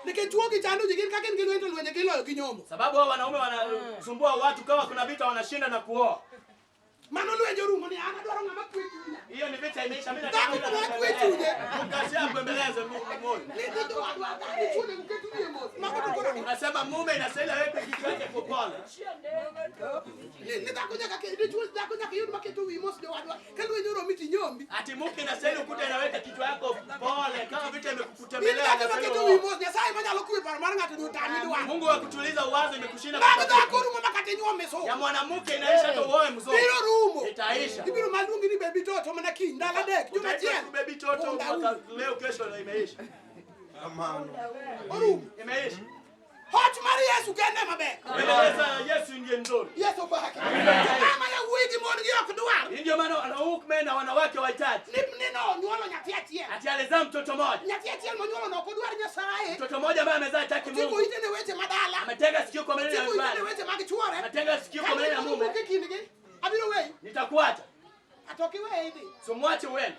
[SPEAKER 2] Nikech chuo gi chando ji gin kaka en gi lweny to lwenje giloyo gi nyombo.
[SPEAKER 1] Sababu hao wanaume wanasumbua watu kama kuna vita wanashinda na kuoa.
[SPEAKER 2] Mano lwenje orumo ni an adwaro ng'ama kwe chunya.
[SPEAKER 1] Hiyo ni vita imeisha mimi
[SPEAKER 2] Dhako
[SPEAKER 1] nataka
[SPEAKER 2] kuma kwe chunye.
[SPEAKER 1] Ukashia kuembeleza moyo.
[SPEAKER 2] Ni ni jowadwa dichuo onego ket wiye mos. Mago to koro
[SPEAKER 1] Unasema mume inastahili aweke kichwa chake kwa pole.
[SPEAKER 2] ni dhako nyaka ke dichuo dhako nyaka yud maketo wiyi mos jowadwa. Ka lweny oromi tinyombi.
[SPEAKER 1] Ati mke inastahili ukuta inaweka kichwa yako pole kama vita
[SPEAKER 2] In
[SPEAKER 1] imekukutembelea.
[SPEAKER 2] dhako
[SPEAKER 1] inastahili
[SPEAKER 2] maketo
[SPEAKER 1] uoe.
[SPEAKER 2] wiyi mos Nyasaye manyalo kwe paro mar ng'ato ni otami dwaro.
[SPEAKER 1] Mungu wa kutuliza uwazo imekushinda.
[SPEAKER 2] Mag
[SPEAKER 1] kupata.
[SPEAKER 2] dhako rumo makata inyuome
[SPEAKER 1] Ya
[SPEAKER 2] so.
[SPEAKER 1] mwanamke inaisha tu uoe mzuri.
[SPEAKER 2] Biro rumo.
[SPEAKER 1] Itaisha.
[SPEAKER 2] Ibiro maluongi ni baby toto mana kiny ndalo adek juma
[SPEAKER 1] Utaitwa
[SPEAKER 2] achiel.
[SPEAKER 1] tu baby toto
[SPEAKER 2] Punda
[SPEAKER 1] mpaka leo kesho na imeisha.
[SPEAKER 2] Orumo.
[SPEAKER 1] Imeisha.
[SPEAKER 2] Hoch mar Yesu kende maber.
[SPEAKER 1] Mbele Yesu ndiye mzuri.
[SPEAKER 2] Yesu opaki. To kama yawuoyi gi mon gi ok dwar.
[SPEAKER 1] Hii ndio maana wanaume na wanawake wahitaji.
[SPEAKER 2] Ni nonyuolo nyathi achiel.
[SPEAKER 1] Ati alizaa mtoto mmoja.
[SPEAKER 2] Nyathi achiel monyuolo no ok odwar Nyasaye.
[SPEAKER 1] Mtoto mmoja ambaye amezaa hataki
[SPEAKER 2] Otiko
[SPEAKER 1] Mungu.
[SPEAKER 2] ite ne weche madala.
[SPEAKER 1] Ametega sikio kwa maneno ya
[SPEAKER 2] Otiko ite ne
[SPEAKER 1] nyumbani.
[SPEAKER 2] weche mag chuore.
[SPEAKER 1] Ametega sikio kwa maneno ya mume.
[SPEAKER 2] Kane kindgi. Abiro weyi.
[SPEAKER 1] Nitakuacha.
[SPEAKER 2] Ato ok iweyi idhi.
[SPEAKER 1] So mwache uende.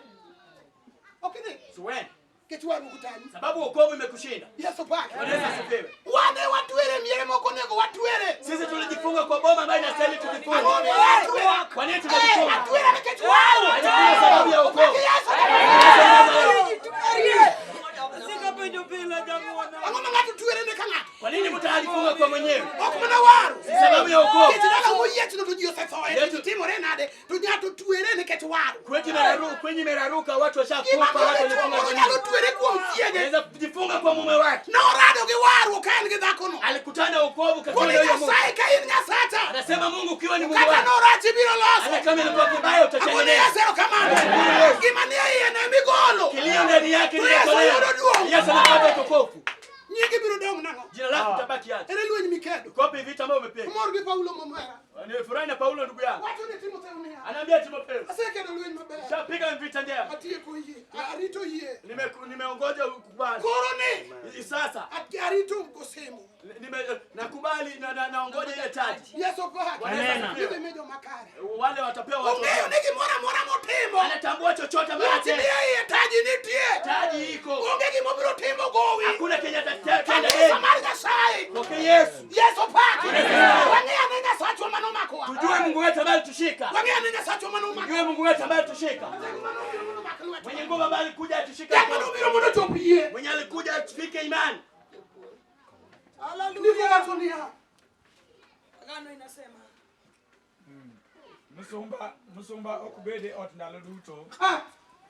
[SPEAKER 2] Ok idhi.
[SPEAKER 1] So uende.
[SPEAKER 2] Nikech warruok otami.
[SPEAKER 1] Sababu wokovu imekushinda.
[SPEAKER 2] Yesu opaki.
[SPEAKER 1] Bwana Yesu asifiwe.
[SPEAKER 2] Wane watwere miere moko onego watwere.
[SPEAKER 1] Sisi tulijifunga kwa boma ambayo inastahili tujifunge.
[SPEAKER 2] Ang'o momiyo watwere?
[SPEAKER 1] Kwa nini tunajifunga?
[SPEAKER 2] Atwere nikech warruok.
[SPEAKER 1] Tunajifunga sababu ya wokovu.
[SPEAKER 2] Opaki Yesu.
[SPEAKER 3] Asikapenjo pile jang'uono.
[SPEAKER 2] Ang'o ma ng'ato twere ne ka ng'ato?
[SPEAKER 1] Kwa nini mtu alifunga kwa mwenyewe?
[SPEAKER 2] Ok mana waro.
[SPEAKER 1] Si sababu ya wokovu.
[SPEAKER 2] Nikech dala moyiechno to ji osethoe to
[SPEAKER 1] Yesu-
[SPEAKER 2] ji timore nade to ng'ato twere nikech waro.
[SPEAKER 1] Kwetu imeraruka, kwenye imeraruka watu
[SPEAKER 2] Gima
[SPEAKER 1] washakufa, watu
[SPEAKER 2] koro chuo
[SPEAKER 1] walifunga
[SPEAKER 2] moro
[SPEAKER 1] kwa
[SPEAKER 2] nyalo
[SPEAKER 1] nini?
[SPEAKER 2] twere kuom chiege.
[SPEAKER 1] Anaweza kujifunga kwa mume wake.
[SPEAKER 2] Norado gi warruok ka en gi dhakono.
[SPEAKER 1] Alikutana wokovu katika
[SPEAKER 2] Koni
[SPEAKER 1] huyo Mungu.
[SPEAKER 2] Nyasaye ka in Nyasacha.
[SPEAKER 1] Anasema Mungu ukiwa ni Mungu
[SPEAKER 2] Kata
[SPEAKER 1] wako.
[SPEAKER 2] norach ibiro
[SPEAKER 1] Hata
[SPEAKER 2] loso.
[SPEAKER 1] kama ilikuwa kibaya
[SPEAKER 2] Agone
[SPEAKER 1] utatengeneza.
[SPEAKER 2] Yesu erokamano. Gima nie iye ne migolo.
[SPEAKER 1] Kilio ndani yake
[SPEAKER 2] To
[SPEAKER 1] ni
[SPEAKER 2] Yesu
[SPEAKER 1] kutolewa.
[SPEAKER 2] yudo duong'.
[SPEAKER 1] Yesu anapata utukufu.
[SPEAKER 2] Nyingi biro dong' nang'o?
[SPEAKER 1] Jina lako litabaki aje?
[SPEAKER 2] Ere lweny mikedo.
[SPEAKER 1] Kopi vita ambayo umepiga.
[SPEAKER 2] Mor gi Paulo momera.
[SPEAKER 1] Nifurahi na Paulo ndugu yangu.
[SPEAKER 2] Wacho ne Timotheo niya.
[SPEAKER 1] Anaambia Timotheo,
[SPEAKER 2] Asekedo lweny maber.
[SPEAKER 1] shapiga vita njema.
[SPEAKER 2] Atieko yie. Arito yie.
[SPEAKER 1] Nimeongoja ukubali.
[SPEAKER 2] Koro ni
[SPEAKER 1] Sasa
[SPEAKER 2] arito gosemo.
[SPEAKER 1] Nakubali na naongoja ile taji.
[SPEAKER 2] Yesu opaki.
[SPEAKER 1] Bwana Yesu asifiwe.
[SPEAKER 2] Idhi mi joma kare.
[SPEAKER 1] Wale watapewa watu.
[SPEAKER 2] Ong'eyo ni gimoro amora motimo.
[SPEAKER 1] Anatambua chochote ambacho
[SPEAKER 2] Wach ni iye taji nitie.
[SPEAKER 1] taji iko.
[SPEAKER 2] Onge gimobiro timo gowi.
[SPEAKER 1] Hakuna Kenya atatenda
[SPEAKER 2] Kanisa
[SPEAKER 1] deni.
[SPEAKER 2] mar Nyasaye.
[SPEAKER 1] Pokea Yesu.
[SPEAKER 2] Yesu opaki. Wang'eyo ne Nyasaye
[SPEAKER 1] Mungu wetu ambaye alitushika.
[SPEAKER 2] Wang'eyo ni Nyasachwa mane omako.
[SPEAKER 1] Tujue Mungu wetu ambaye alitushika.
[SPEAKER 2] Teko mane obiro mondo omak lwetwa.
[SPEAKER 1] Mwenye nguvu ambaye alikuja atushike
[SPEAKER 2] Teko
[SPEAKER 1] mkono.
[SPEAKER 2] mane obiro mondo ochop yie.
[SPEAKER 1] Mwenye alikuja atufike imani.
[SPEAKER 2] Ndiko wacho niya.
[SPEAKER 3] Agano inasema
[SPEAKER 4] Misumba misumba ok bed e ot ndalo duto,
[SPEAKER 2] Ah,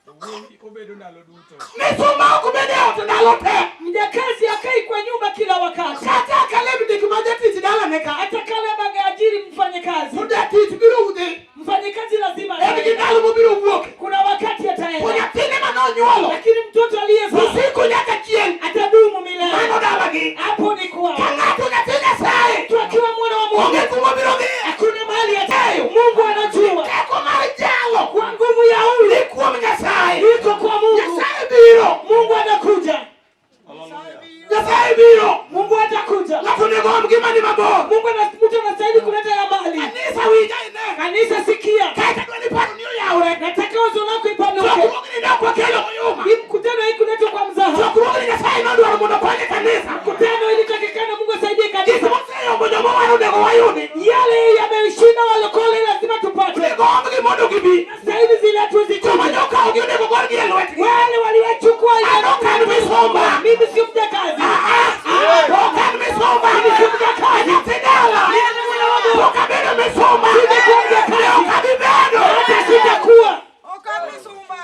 [SPEAKER 4] to wuowi obedo ndalo duto.
[SPEAKER 2] Misumba ok bed e ot ndalo te.
[SPEAKER 5] Mjakazi akai kwa nyumba kila wakati.
[SPEAKER 2] Kata Kaleb ndik ma jatich dalane ka.
[SPEAKER 5] Hata Caleb angeajiri mfanyakazi,
[SPEAKER 2] To jatich biro udhi.
[SPEAKER 5] mfanyakazi lazima
[SPEAKER 2] En gi
[SPEAKER 5] ataenda.
[SPEAKER 2] ndalo mobiro wuok.
[SPEAKER 5] Kuna wakati
[SPEAKER 2] To
[SPEAKER 5] ataenda,
[SPEAKER 2] nyathine manonyuolo.
[SPEAKER 5] lakini mtoto aliyezaa
[SPEAKER 2] Osiko nyaka chieng'.
[SPEAKER 5] atadumu milele.
[SPEAKER 2] Mano dalagi.
[SPEAKER 5] Hapo ni kwao.
[SPEAKER 2] Ka ng'ato nyathi Nyasaye.
[SPEAKER 5] Mtu akiwa mwana wa Mungu
[SPEAKER 2] Onge kuma obiro dhiye.
[SPEAKER 5] hakuna mahali atayo. Mungu anajua
[SPEAKER 2] Teko mar jalo.
[SPEAKER 5] kwa nguvu ya huyu
[SPEAKER 2] Ni kuom Nyasaye.
[SPEAKER 5] iko kwa Mungu.
[SPEAKER 2] Nyasaye biro.
[SPEAKER 5] Mungu anakuja,
[SPEAKER 2] Nyasaye biro.
[SPEAKER 5] Mungu atakuja.
[SPEAKER 2] Ng'ato onego om ngimani mabor.
[SPEAKER 5] Mungu ana, mtu anastahili kuleta ya mbali.
[SPEAKER 2] Kanisa winja ine.
[SPEAKER 5] Kanisa sikia,
[SPEAKER 2] Kae adwa ni paro ni oyawre.
[SPEAKER 5] nataka wazo lako ipanuke.
[SPEAKER 2] Chokruogni ne ok wakelo moyuma.
[SPEAKER 5] Hii mkutano hii kuletwa kwa mzaha.
[SPEAKER 2] Chokruogni Nyasaye nodwaro mondo okony e kanisa.
[SPEAKER 5] Mkutano ilitakikana Mungu asaidie
[SPEAKER 2] Gik
[SPEAKER 5] kanisa.
[SPEAKER 2] moseyombo joma owar onego wayudi.
[SPEAKER 5] Yale yameshinda walokole lazima tupate.
[SPEAKER 2] Onego ombgi mondo gibi.
[SPEAKER 5] Stahili ziletwe
[SPEAKER 2] Joma
[SPEAKER 5] zikuje.
[SPEAKER 2] nokawogi onego golgi e lwetgi.
[SPEAKER 5] Wale waliwachukua
[SPEAKER 2] An ok an misumba.
[SPEAKER 5] mimi sio mjakazi.
[SPEAKER 2] Ah, ah. Ok an misumba. Nyathi dala. Pok abedo misumba. Ne ok abi bedo.
[SPEAKER 5] Hata sitakuwa.
[SPEAKER 3] Ok an misumba.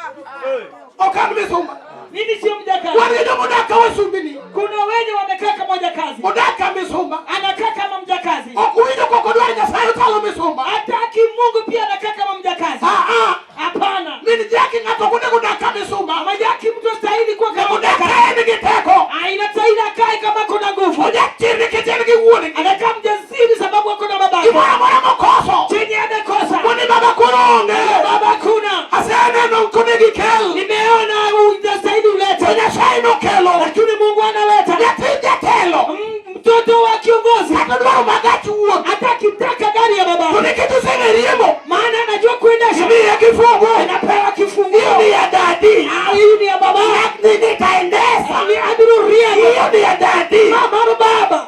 [SPEAKER 2] Ok an misumba.
[SPEAKER 5] Mimi sio mjakazi.
[SPEAKER 2] Wan gi jomodak ka wasumbini.
[SPEAKER 5] Kuna wenye wamekaa kama wajakazi,
[SPEAKER 2] Odak ka misumba.
[SPEAKER 5] anakaa kama mjakazi.
[SPEAKER 2] Ok uwinjo kok odwar Nyasaye ochalo misumba.
[SPEAKER 5] Hataki Mungu pia anakaa kama mjakazi.
[SPEAKER 2] Ah, ah.
[SPEAKER 5] Hapana,
[SPEAKER 2] Min jaki ng'ato ok onego dak ka misumba.
[SPEAKER 5] majaki mtu astahili kuwa kama
[SPEAKER 2] Onego dak
[SPEAKER 5] mjakazi.
[SPEAKER 2] ka en gi teko.
[SPEAKER 5] Ah, inastahili akae kama kuna nguvu.
[SPEAKER 2] Ojak chir nikech en gi wuon gi.
[SPEAKER 5] Anakaa mjasiri sababu ako na babake.
[SPEAKER 2] Gimoro amora mokoso.
[SPEAKER 5] Chenye amekosa
[SPEAKER 2] Koni baba koro onge.
[SPEAKER 5] baba kuna.
[SPEAKER 2] Aseneno konego ikel.
[SPEAKER 5] Nimeona unastahili
[SPEAKER 2] To
[SPEAKER 5] ulete,
[SPEAKER 2] Nyasaye nokelo.
[SPEAKER 5] lakini Mungu analeta
[SPEAKER 2] Nyathi jatelo.
[SPEAKER 5] Mtoto wa kiongozi
[SPEAKER 2] Kata dwaro magach wuon.
[SPEAKER 5] hata akitaka gari ya
[SPEAKER 2] To
[SPEAKER 5] babake,
[SPEAKER 2] nikech oseng'e riembo.
[SPEAKER 5] maana anajua kuendesha,
[SPEAKER 2] Imiye kifungu.
[SPEAKER 5] anapewa kifunguo.
[SPEAKER 2] Hiyo ni ya daddy.
[SPEAKER 5] Ah, hii ni ya baba,
[SPEAKER 2] Ni nitaendesha.
[SPEAKER 5] ni abiruria
[SPEAKER 2] Hiyo ni ya daddy.
[SPEAKER 5] mama baba.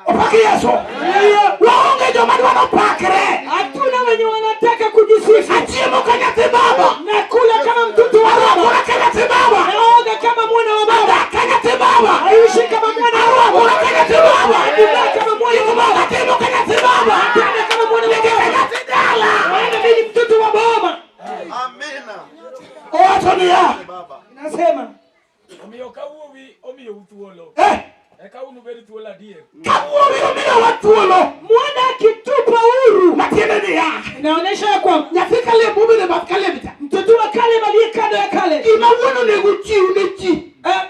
[SPEAKER 2] Opaki Yesu. Waonge joma dwaro pakre.
[SPEAKER 5] Hatuna wenye wanataka kujisifu.
[SPEAKER 2] Achiemo ka nyathi baba.
[SPEAKER 5] Nakula kama mtoto wa baba,
[SPEAKER 2] Arwakora ka nyathi baba.
[SPEAKER 5] naoga kama mwana wa baba,
[SPEAKER 2] Adak ka nyathi baba.
[SPEAKER 5] aishi kama mwana wa baba,
[SPEAKER 2] Arwakora ka nyathi baba.
[SPEAKER 5] Nivaa kama mwana
[SPEAKER 2] Gik
[SPEAKER 5] wa
[SPEAKER 2] moko
[SPEAKER 5] baba,
[SPEAKER 2] atimo ka nyathi baba.
[SPEAKER 5] tena kama mwana wa
[SPEAKER 2] Nikech
[SPEAKER 5] baba,
[SPEAKER 2] nyathi dala.
[SPEAKER 5] maana mimi ni mtoto wa boma.
[SPEAKER 6] Amina.
[SPEAKER 2] Owacho niya.
[SPEAKER 6] Baba.
[SPEAKER 5] Nasema
[SPEAKER 4] Omiyo ka wuowi omiyou thuolo,
[SPEAKER 2] Eh,
[SPEAKER 4] eka unubed thuolo adier.
[SPEAKER 2] ka wuowi omiyowa thuolo.
[SPEAKER 5] mwana akitupa huru,
[SPEAKER 2] Matiende niya.
[SPEAKER 5] inaonyesha ya kwamba
[SPEAKER 2] Nyathi Kaleb mobedo e bath Kaleb cha.
[SPEAKER 5] mtoto wa Caleb aliye kando ya Caleb,
[SPEAKER 2] Gima wuon onego ochiw ne ji.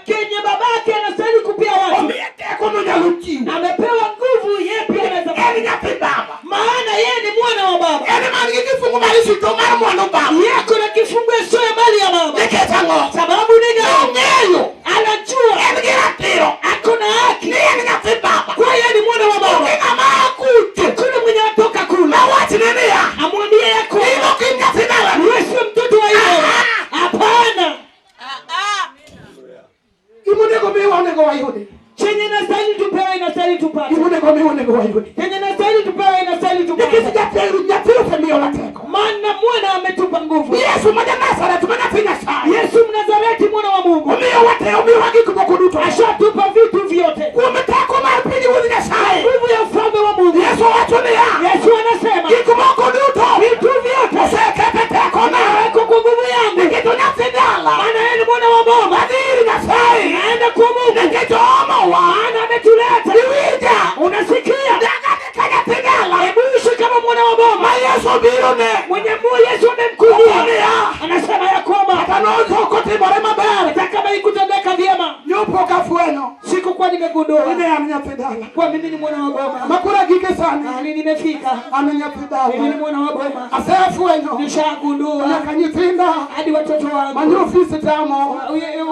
[SPEAKER 5] kenye babake anastahili kupia watu,
[SPEAKER 2] Omiye teko monyalo chiwo.
[SPEAKER 5] amepewa nguvu, yeye pia anaweza,
[SPEAKER 2] En nyathi baba.
[SPEAKER 5] maana yeye ni mwana wa baba.
[SPEAKER 2] En man gi kifungu mar sito mar mwandu baba.
[SPEAKER 5] Yeye kuna kifungu sio ya mali ya baba.
[SPEAKER 2] Nikech ang'o?
[SPEAKER 5] Sababu ni gani?
[SPEAKER 2] Ong'eyo.
[SPEAKER 5] Anajua
[SPEAKER 2] En gi ratiro.
[SPEAKER 5] ako na haki
[SPEAKER 2] Ni en nyathi baba.
[SPEAKER 5] kwa yeye ni mwana wa
[SPEAKER 2] Onge
[SPEAKER 5] baba.
[SPEAKER 2] ng'ama akucho.
[SPEAKER 5] Hakuna mwenye atoka kula
[SPEAKER 2] Mawachne niya.
[SPEAKER 5] amwambie ya
[SPEAKER 2] In
[SPEAKER 5] kwamba
[SPEAKER 2] ok in nyathi dalani.
[SPEAKER 5] wewe sio mtoto wa yeye. Hapana,
[SPEAKER 2] Gimonego miwa onego wayudi.
[SPEAKER 5] chenye inastahili tupewe inastahili tupate,
[SPEAKER 2] Gimonego miwa onego wayudi.
[SPEAKER 5] chenye inastahili tupewe inastahili
[SPEAKER 2] Nikech
[SPEAKER 5] tupate,
[SPEAKER 2] jatelo nyathi osemiyowa teko.
[SPEAKER 5] maana mwana ametupa nguvu.
[SPEAKER 2] Yesu ma ja Nazareth ma nyathi Nyasaye.
[SPEAKER 5] Yesu Mnazareti, mwana wa Mungu,
[SPEAKER 2] Omiyowa te omiyowa gik moko duto.
[SPEAKER 5] ashatupa vitu vyote,
[SPEAKER 2] Kuom teko mar pinyruodh Nyasaye.
[SPEAKER 5] nguvu ya ufalme wa Mungu.
[SPEAKER 2] Yesu wacho niya.
[SPEAKER 5] Yesu anasema
[SPEAKER 2] Gik moko duto.
[SPEAKER 5] vitu vyote
[SPEAKER 2] Osekete tekona.
[SPEAKER 5] nawekwa kwa nguvu yangu,
[SPEAKER 2] Nikech onyathi dala.
[SPEAKER 5] maana yeye ni mwana wa baba.
[SPEAKER 2] Adhi ir Nyasaye.
[SPEAKER 5] Naenda kwa Mungu,
[SPEAKER 2] Nikech oomowa.
[SPEAKER 5] maana ametuleta.
[SPEAKER 2] Iwinja.
[SPEAKER 5] Unasikia?
[SPEAKER 2] Dagane ka nyathi dala.
[SPEAKER 5] Hebu ishi kama mwana wa baba
[SPEAKER 2] Ma Yesu obiro ne.
[SPEAKER 5] mwenye Mungu. Yesu amemkujia,
[SPEAKER 2] Niya.
[SPEAKER 5] anasema ya kwamba
[SPEAKER 2] Kata nonso kotimore maber.
[SPEAKER 5] hata kama ikutendeka vyema,
[SPEAKER 2] Nyopok afwenyo.
[SPEAKER 5] sikukuwa nimegundua
[SPEAKER 2] Ni an nyathi dala.
[SPEAKER 5] kuwa mimi ni mwana wa boma.
[SPEAKER 2] Makoro gike sani.
[SPEAKER 5] Mahali nimefika,
[SPEAKER 2] An nyathi
[SPEAKER 5] mimi ni
[SPEAKER 2] dala.
[SPEAKER 5] mwana wa boma,
[SPEAKER 2] Asefwenyo.
[SPEAKER 5] nishagundua
[SPEAKER 2] Nyaka nyithinda.
[SPEAKER 5] hadi watoto wangu
[SPEAKER 2] Manie ofis tamo.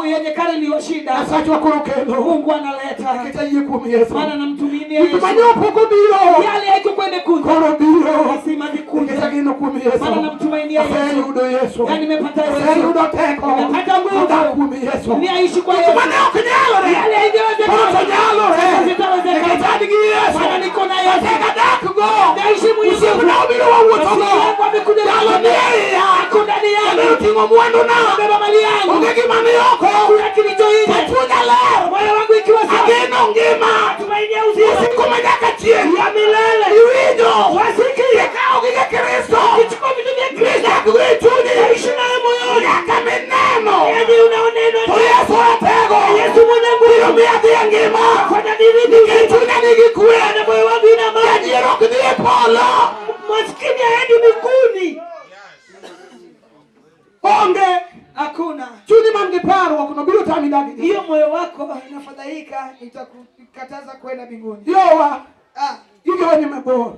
[SPEAKER 5] Yenye kale niliwashinda,
[SPEAKER 2] Nyasachwa koro kelo.
[SPEAKER 5] Mungu analeta,
[SPEAKER 2] Nikech ayie kuom Yesu.
[SPEAKER 5] maana namtuminia
[SPEAKER 2] Gik
[SPEAKER 5] Yesu.
[SPEAKER 2] mane opok obiro.
[SPEAKER 5] Yale haikuwa imekuja,
[SPEAKER 2] Koro biro.
[SPEAKER 5] lazima vikuje,
[SPEAKER 2] Nikech ageno kuom Yesu.
[SPEAKER 5] maana namtumainia Yesu.
[SPEAKER 2] Aseyudo Yesu.
[SPEAKER 5] Yani nimepata Yesu,
[SPEAKER 2] Aseyudo teko.
[SPEAKER 5] Nimepata nguvu.
[SPEAKER 2] Adak kuom Yesu.
[SPEAKER 5] niaishi kwa
[SPEAKER 2] Gik
[SPEAKER 5] Yesu.
[SPEAKER 2] mane ok nyalore.
[SPEAKER 5] Yale haingewezekana,
[SPEAKER 2] Koro to nyalore.
[SPEAKER 5] Sasa zitawezekana.
[SPEAKER 2] Nikech an gi Yesu.
[SPEAKER 5] Maana niko na Yesu.
[SPEAKER 2] Tek adak go.
[SPEAKER 5] Naishi Hakika nitakukataza kwenda mbinguni.
[SPEAKER 2] Yowa
[SPEAKER 5] Ah,
[SPEAKER 2] gigewa ni mabor.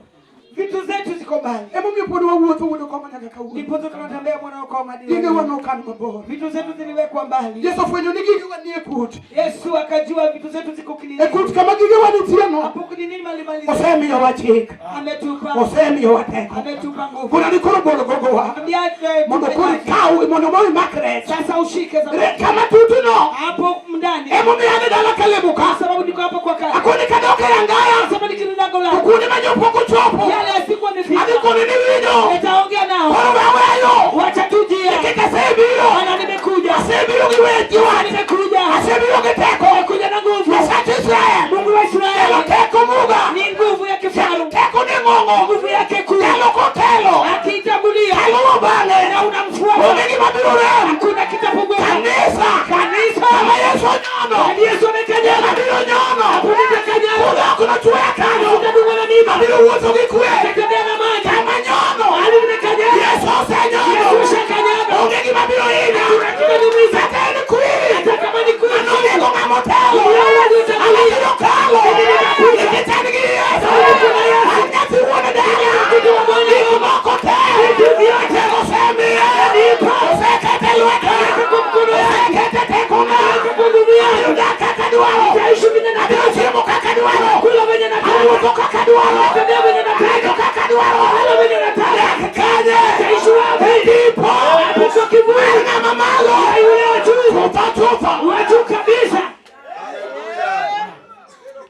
[SPEAKER 5] vitu zetu ziko mbali.
[SPEAKER 2] Emomiyo pod wawuotho wuod Okoma nyaka kawuono.
[SPEAKER 5] Ndipo tunatembea mwana wa Okoma hadi
[SPEAKER 2] Gigewa
[SPEAKER 5] leo.
[SPEAKER 2] nokan mabor.
[SPEAKER 5] Vitu zetu ziliwekwa mbali.
[SPEAKER 2] Yesu ofwenyo ni gigewa nie kut.
[SPEAKER 5] Yesu akajua vitu zetu ziko
[SPEAKER 2] E
[SPEAKER 5] kilindini.
[SPEAKER 2] kut kama gigewa nitie no.
[SPEAKER 5] Hapo kilindini malimali.
[SPEAKER 2] Osemiyowa chik.
[SPEAKER 5] Ametupa
[SPEAKER 2] Osemiyowa teko.
[SPEAKER 5] ametupa nguvu.
[SPEAKER 2] Kuna ni koro bolo gogowa.
[SPEAKER 5] Ambia
[SPEAKER 2] Mondo koro ikaw mondo mo imak rech.
[SPEAKER 5] sasa ushike
[SPEAKER 2] Re
[SPEAKER 5] samaki.
[SPEAKER 2] kama tutu no.
[SPEAKER 5] Hapo ndani.
[SPEAKER 2] Emomiyo an e dala kalemo
[SPEAKER 5] Kwa
[SPEAKER 2] ka.
[SPEAKER 5] sababu niko hapo kwa kazi.
[SPEAKER 2] Akoni kadok e rangaya.
[SPEAKER 5] Sema nikirudi lango
[SPEAKER 2] To
[SPEAKER 5] langu.
[SPEAKER 2] kuonde ma jopok ochopo.
[SPEAKER 5] Yale yasikuwa
[SPEAKER 2] Adhi
[SPEAKER 5] amefika.
[SPEAKER 2] koni ni winjo.
[SPEAKER 5] Nitaongea nao.
[SPEAKER 2] Koro we aweyo.
[SPEAKER 5] Wacha tujia.
[SPEAKER 2] Nikech asebiro.
[SPEAKER 5] Maana nimekuja.
[SPEAKER 2] Asebiro gi weche wach.
[SPEAKER 5] Nimekuja.
[SPEAKER 2] Asebiro gi teko.
[SPEAKER 5] Nimekuja na nguvu.
[SPEAKER 2] Nyasach Israel.
[SPEAKER 5] Mungu wa
[SPEAKER 2] Elo
[SPEAKER 5] Israeli
[SPEAKER 2] teko muga.
[SPEAKER 5] ni nguvu ya kifaru.
[SPEAKER 2] Teko ni ng'ong'o.
[SPEAKER 5] Nguvu yake kuu.
[SPEAKER 2] Telo kotelo.
[SPEAKER 5] Akiitangulia
[SPEAKER 2] Kaluwo bang'e.
[SPEAKER 5] na unamfuata.
[SPEAKER 2] Onge gima biro rem.
[SPEAKER 5] Hakuna kitapunguka.
[SPEAKER 2] Kanisa.
[SPEAKER 5] Kanisa.
[SPEAKER 2] Kama Yesu onyono.
[SPEAKER 5] Hadi Yesu amekanyaga.
[SPEAKER 2] Ema biro nyono.
[SPEAKER 5] Hapo nitakanyaga.
[SPEAKER 2] Kudha ok nochwoya kanyo.
[SPEAKER 5] Utadungwa na miiba.
[SPEAKER 2] Abiro wuotho gi kwe.
[SPEAKER 5] Utatembea na maji.
[SPEAKER 2] Kama nyono.
[SPEAKER 5] Hadi nimekanyaga.
[SPEAKER 2] Yesu osenyono.
[SPEAKER 5] Yesu ushakanyaga.
[SPEAKER 2] Onge gima biro hinya.
[SPEAKER 5] Hakuna kitaniumiza.
[SPEAKER 2] Kata en kwiri.
[SPEAKER 5] Hata kama ni kweli.
[SPEAKER 2] Manonego ng'ama otelo.
[SPEAKER 5] Yeye aliyetangulia.
[SPEAKER 2] Abiro kalo.
[SPEAKER 5] Mimi nitapita.
[SPEAKER 2] Nikech an gi Yesu.
[SPEAKER 5] Sababu kuna Yesu.
[SPEAKER 2] An nyathi wuon dala.
[SPEAKER 5] Mtoto wa Bwana.
[SPEAKER 2] Gik moko te.
[SPEAKER 5] Vitu vyote.
[SPEAKER 2] Teko osemiya.
[SPEAKER 5] Amenipa.
[SPEAKER 2] Osekete lweta.
[SPEAKER 5] Ameweka kwa mkono wake.
[SPEAKER 2] Osekete tekona.
[SPEAKER 5] Ameweka kwa nguvu yake.
[SPEAKER 2] Abiro dak kaka dwaro.
[SPEAKER 5] Nitaishi vile
[SPEAKER 2] Abiro
[SPEAKER 5] nataka.
[SPEAKER 2] chiemo kaka dwaro.
[SPEAKER 5] Kula venye nataka.
[SPEAKER 2] Awuotho kaka dwaro.
[SPEAKER 5] Natembea venye nataka.
[SPEAKER 2] Nindo kaka dwaro.
[SPEAKER 5] Lala venye nataka.
[SPEAKER 2] Dak kanye.
[SPEAKER 5] Nitaishi wapi?
[SPEAKER 2] E tipo.
[SPEAKER 5] Hapo kwa kivuli.
[SPEAKER 2] Mar ng'ama malo.
[SPEAKER 5] Na yule wa juu.
[SPEAKER 2] Chutho chutho.
[SPEAKER 5] Wa juu kabisa.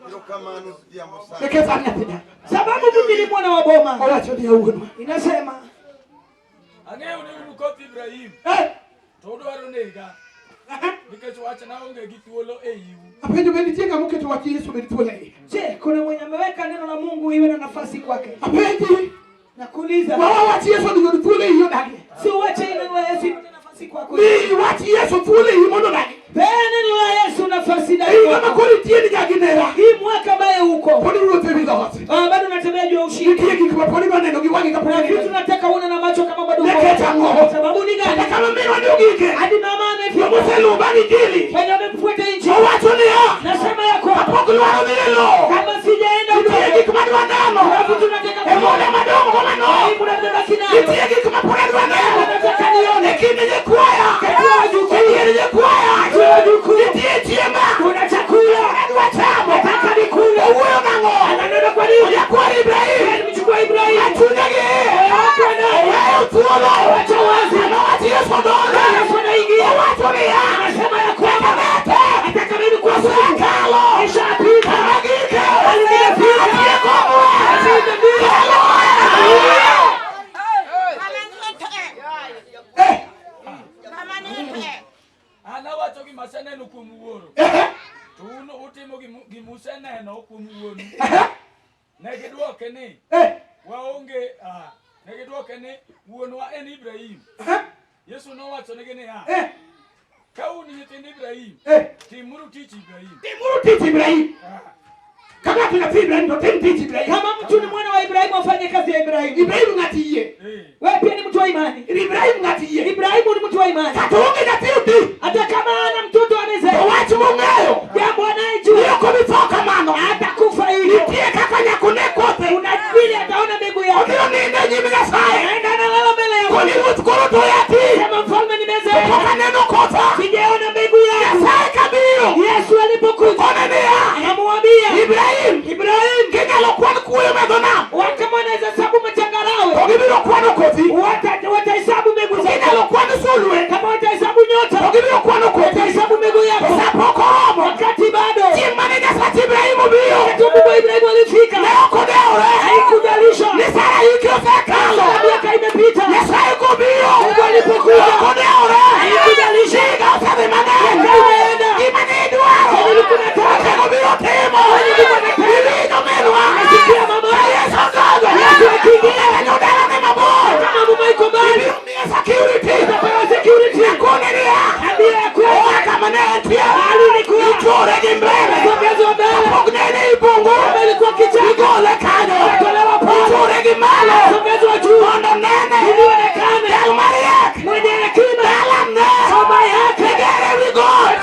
[SPEAKER 6] Erokamano odhiambo sana.
[SPEAKER 2] Nikech an nyathi dala.
[SPEAKER 5] Sababu mimi ni mwana wa boma.
[SPEAKER 2] Owacho ni awuonwa.
[SPEAKER 5] Inasema
[SPEAKER 4] Ang'eyo ni un koth Ibrahim
[SPEAKER 2] Eh.
[SPEAKER 4] to udwaro nega nikech wachna onge gi thuolo e iu.
[SPEAKER 2] Apenjo be nitie ng'ama oketo wach Yesu obed thuolo e iye.
[SPEAKER 5] je, kuna mwenye ameweka neno la Mungu iwe na nafasi kwake?
[SPEAKER 2] Apenji.
[SPEAKER 5] Nakuuliza,
[SPEAKER 2] Wawa wach Yesu onego oyud thuolo e iyi odagi.
[SPEAKER 5] si uache neno la Yesu ipate nafasi kwako.
[SPEAKER 2] Mi wach Yesu thuolo e iyi mondo odagi.
[SPEAKER 5] Pea neno la Yesu nafasi
[SPEAKER 2] E
[SPEAKER 5] ndani
[SPEAKER 2] higa ma
[SPEAKER 5] mwako.
[SPEAKER 2] koro itie ni nyagi nera.
[SPEAKER 5] Hii mwaka ambaye uko
[SPEAKER 2] Pod iwuotho e wi dhoot.
[SPEAKER 5] ah, bado unatembea juu ya ushindi.
[SPEAKER 2] Nitie gik ma pod idwa neno gi wang'i kapok
[SPEAKER 5] Kuna vitu
[SPEAKER 2] ineno.
[SPEAKER 5] nataka uone na macho kama bado uko.
[SPEAKER 2] Nikech ang'o?
[SPEAKER 5] Sababu ni
[SPEAKER 2] Kata
[SPEAKER 5] gani?
[SPEAKER 2] kama minwa ni ogike.
[SPEAKER 5] Hadi mama amefika
[SPEAKER 2] Jomoseluwo bang' injili.
[SPEAKER 5] wenye wamemfuata injili,
[SPEAKER 2] Owacho niya.
[SPEAKER 5] nasema ya kwamba
[SPEAKER 2] Kapok lwar odhi e lowo.
[SPEAKER 5] kama sijaenda
[SPEAKER 2] Nitie
[SPEAKER 5] udongo,
[SPEAKER 2] gik madwa neno.
[SPEAKER 5] kuna vitu nataka
[SPEAKER 2] E mula
[SPEAKER 5] kuona.
[SPEAKER 2] madongo mano.
[SPEAKER 5] Hii muda nimebaki nayo,
[SPEAKER 2] Nitie gik ma pod adwa neno.
[SPEAKER 5] nataka nione
[SPEAKER 2] E kind nyikwaya.
[SPEAKER 5] Kati ya wajukuu.
[SPEAKER 2] E dier nyikwaya.
[SPEAKER 5] Kati ya wajukuu.
[SPEAKER 2] Nitie chiemba.
[SPEAKER 5] kuna chakula
[SPEAKER 2] Adwa chamo.
[SPEAKER 5] nataka nikule.
[SPEAKER 2] Owuoyo nang'o?
[SPEAKER 5] Ananena kwa nini?
[SPEAKER 2] Ojakwar Ibrahim.
[SPEAKER 5] Mchukua Ibrahim
[SPEAKER 2] Achunya gi iye.
[SPEAKER 5] wake naye.
[SPEAKER 2] Oweyo thuolo.
[SPEAKER 5] Wacha wazi.
[SPEAKER 2] Sama wach Yesu donjo.
[SPEAKER 5] Yesu anaingia.
[SPEAKER 2] Owacho niya.
[SPEAKER 5] Anasema ya kwamba
[SPEAKER 2] Kata
[SPEAKER 5] hata kama ilikuwa siku
[SPEAKER 2] Osekalo.
[SPEAKER 5] ishapita,
[SPEAKER 2] Kama gike.
[SPEAKER 5] Hali imefika.
[SPEAKER 2] Atieko ng'wech.
[SPEAKER 5] Asante mbio.
[SPEAKER 2] Eh,
[SPEAKER 4] An awacho gima aseneno kuom wuoro
[SPEAKER 2] eh,
[SPEAKER 4] to un utimo gimuseneno kuom wuonu.
[SPEAKER 2] eh,
[SPEAKER 4] Ne gidwoke ni
[SPEAKER 2] eh,
[SPEAKER 4] waonge ne gidwoke ni wuonwa en Ibrahim.
[SPEAKER 2] eh,
[SPEAKER 4] Yesu nowachonegi niya,
[SPEAKER 2] eh,
[SPEAKER 4] ka un nyithind Ibrahim,
[SPEAKER 2] eh.
[SPEAKER 4] timuru tich Ibrahim.
[SPEAKER 2] Timuru tich Ibrahim. Ka ng'ato nyathi Ibrahim to tim tich Ibrahim.
[SPEAKER 5] Kama mtu ni mwana wa Ibrahimu afanye kazi ya Ibrahimu.
[SPEAKER 2] Ibrahim ng'at yie.
[SPEAKER 4] Eh.
[SPEAKER 5] Wewe pia ni mtu wa imani.
[SPEAKER 2] Ibrahim ng'at yie.
[SPEAKER 5] Ibrahimu ni mtu wa imani.
[SPEAKER 2] Kata onge nyathi odi.
[SPEAKER 5] Hata kama ana mtoto
[SPEAKER 2] To
[SPEAKER 5] amezaa,
[SPEAKER 2] wach mong'eyo.
[SPEAKER 5] jambo
[SPEAKER 2] Ni
[SPEAKER 5] anayejua
[SPEAKER 2] ok obi tho kamano.
[SPEAKER 5] atakufa hivyo.
[SPEAKER 2] Nitie kaka nyaka one kothe.
[SPEAKER 5] Kuna vile ataona mbegu yake,
[SPEAKER 2] Obiro nindo e nyim Nyasaye.
[SPEAKER 5] anaenda analala mbele ya
[SPEAKER 2] Koni
[SPEAKER 5] Mungu.
[SPEAKER 2] ruoth koro to yati.
[SPEAKER 5] Sema mfalme,
[SPEAKER 2] To
[SPEAKER 5] nimezeeka,
[SPEAKER 2] pok aneno kotha.
[SPEAKER 5] sijaona mbegu yangu.
[SPEAKER 2] Nyasaye kabiro.
[SPEAKER 5] Yesu alipokuja
[SPEAKER 2] Kone niya.
[SPEAKER 5] anamwambia
[SPEAKER 2] Ibrahim.
[SPEAKER 5] Ibrahimu,
[SPEAKER 2] Ginyalo kwan kuoyo medho nam.
[SPEAKER 5] kama wanaweza hesabu
[SPEAKER 2] To
[SPEAKER 5] machangarawe,
[SPEAKER 2] gibiro kwano kothi.
[SPEAKER 5] watahesabu mbegu
[SPEAKER 2] Ginyalo
[SPEAKER 5] zako.
[SPEAKER 2] kwan sulwe.
[SPEAKER 5] Kama watahesabu
[SPEAKER 2] To
[SPEAKER 5] nyota,
[SPEAKER 2] gibiro kwano kothi.
[SPEAKER 5] watahesabu mbegu
[SPEAKER 2] To
[SPEAKER 5] yako.
[SPEAKER 2] sa pok oromo.
[SPEAKER 5] Wakati bado
[SPEAKER 2] Chieng' mane Nyasach Ibrahim obiro.
[SPEAKER 5] wakati wa Mungu wa Ibrahimu alifika,
[SPEAKER 2] Ne ok odewore.
[SPEAKER 5] haikujalisha
[SPEAKER 2] Ni Sara hike osekalo.
[SPEAKER 5] miaka imepita,
[SPEAKER 2] Nyasaye kobiro.
[SPEAKER 5] Mungu alipokuja
[SPEAKER 2] Ok odewore.
[SPEAKER 5] haikujalisha
[SPEAKER 2] Higa osedhi mang'eny.
[SPEAKER 5] Miaka imeenda.
[SPEAKER 2] Gima ne idwaro.
[SPEAKER 5] Chenye ulikuwa unataka.
[SPEAKER 2] Otego biro timo.
[SPEAKER 5] Ulikuwa unataka.
[SPEAKER 2] Iwinjo minwa.
[SPEAKER 5] Nasikia mama.
[SPEAKER 2] Ka Yesu odonjo.
[SPEAKER 5] Yesu akiingia.
[SPEAKER 2] Kanyo dalane mabor.
[SPEAKER 5] kama mama iko mbali,
[SPEAKER 2] Ibiro miye security.
[SPEAKER 5] utapewa security.
[SPEAKER 2] Akone niya.
[SPEAKER 5] Ambia ya kwamba
[SPEAKER 2] Oa kama ne entie.
[SPEAKER 5] mahali ulikuwa
[SPEAKER 2] Ichore gi mbele.
[SPEAKER 5] sogezwa mbele,
[SPEAKER 2] Kapok nene ibungu.
[SPEAKER 5] kama ilikuwa kichaka,
[SPEAKER 2] Igole kanyo.
[SPEAKER 5] Tolewa pale.
[SPEAKER 2] Ichore gi malo.
[SPEAKER 5] sogezwa juu,
[SPEAKER 2] Mondo nene.
[SPEAKER 5] ili onekane
[SPEAKER 2] Jal mariek.
[SPEAKER 5] mwenye hekima,
[SPEAKER 2] Dalane.
[SPEAKER 5] boma yake
[SPEAKER 2] Igere wi got.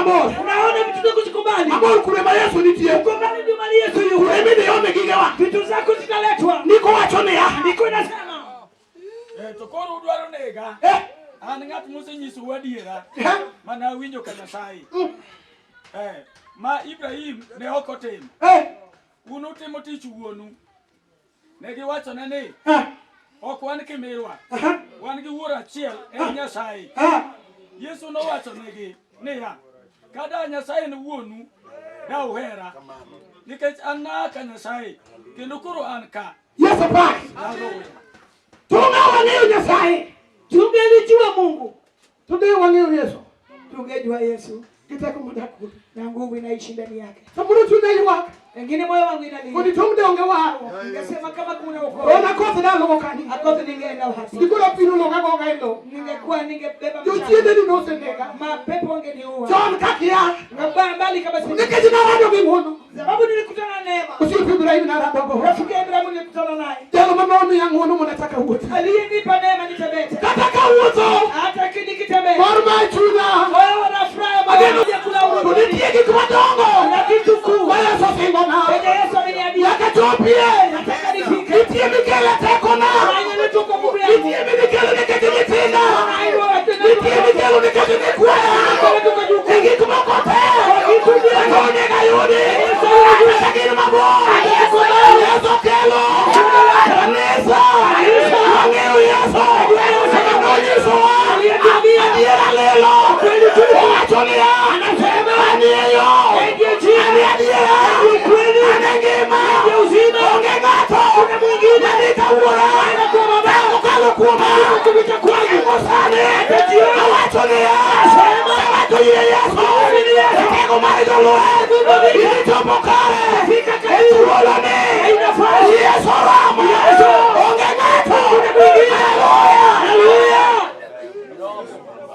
[SPEAKER 2] mabor.
[SPEAKER 5] Unaona vitu zako ziko mbali.
[SPEAKER 2] Mabor kure ma Yesu nitie.
[SPEAKER 5] Uko mbali ndio mali Yesu yuko.
[SPEAKER 2] Kure midhi ome gigewa.
[SPEAKER 5] Vitu zako zitaletwa.
[SPEAKER 2] Ndiko wacho niya.
[SPEAKER 5] Ndiko inasema
[SPEAKER 4] To koro udwaro nega. An ng'at mosenyisou adiera mane awinjo ka Nyasaye. Ma Ibrahim ne ok otimo. Un utimo tich wuonu. Ne giwachone ni ok wan kimirwa. Wan gi wuoro achiel en Nyasaye. Yesu nowachonegi niya, ka da Nyasaye en wuonu, da uhera. Nikech an naa ka Nyasaye, kendo koro an ka.
[SPEAKER 2] Yesu pak. Tunga wang'eyo Nyasaye.
[SPEAKER 5] Tungelijua Mungu.
[SPEAKER 2] Tunge wang'eyo Yesu.
[SPEAKER 5] Tungejua Yesu.
[SPEAKER 2] Gi teko modak kuome.
[SPEAKER 5] Na nguvu inaishi ndani yake.
[SPEAKER 2] Samoro chunya ywak.
[SPEAKER 5] Pengine moyo wangu inalia.
[SPEAKER 2] Kodi tong' de onge warruok.
[SPEAKER 5] Ningesema kama kuna wokovu.
[SPEAKER 2] Ona koth daluwo kanyo.
[SPEAKER 5] Akoth ningeenda wapi?
[SPEAKER 2] Dikoro apino loka goga e lowo.
[SPEAKER 5] Ningekuwa ningebeba mchanga.
[SPEAKER 2] Jochiende ni nosenega.
[SPEAKER 5] Mapepo wangeniua.
[SPEAKER 2] Chon kakia.
[SPEAKER 5] Ngabaa mbali kama si.
[SPEAKER 2] Nikech narado gi ng'wono.
[SPEAKER 5] Sababu nilikutana na neema.
[SPEAKER 2] Osiepe Ibrahim naradogo.
[SPEAKER 5] Rafiki ya Ibrahimu nilikutana naye.
[SPEAKER 2] Jalo manomiya ng'wono mondo achak awuothi.
[SPEAKER 5] Aliyenipa neema nitembee.
[SPEAKER 2] Kata kawuotho.
[SPEAKER 5] Hata nikitembea.
[SPEAKER 2] Mor mar chunya.
[SPEAKER 5] Moyo wana furaha.
[SPEAKER 2] Ageno.
[SPEAKER 5] Moyo kula
[SPEAKER 2] To
[SPEAKER 5] huruma.
[SPEAKER 2] nitie gik madongo.
[SPEAKER 5] Kuna vitu kuu.
[SPEAKER 2] Ma Yesu osingona.
[SPEAKER 5] Yenye Yesu ameniambia.
[SPEAKER 2] Nyaka chopie.
[SPEAKER 5] Nataka nifike.
[SPEAKER 2] Nitie mikele tekona.
[SPEAKER 5] Yenye tuko nguvu yangu.
[SPEAKER 2] Nitie midikelo nikech nyithinda. Nitie mikelo nikech nyikwaya. E gik moko te. To onego ayudi. Kata gin mabor. Yesu kelo. Kanisa. Wang'eyo Yesu. Kendo onyisowa. Adiera lilo. Owacho niya. An e yo. An e adiera. An e ngima. Onge ng'ato. Madhi ka Wuora. Kokalo kuoma. Kuom sani. Awacho niya. Awacho yie Yesu. Teko mar jolweny. Ichopo kare. E thuoloni. Yesu oromo. Onge ng'ato. Haleluya.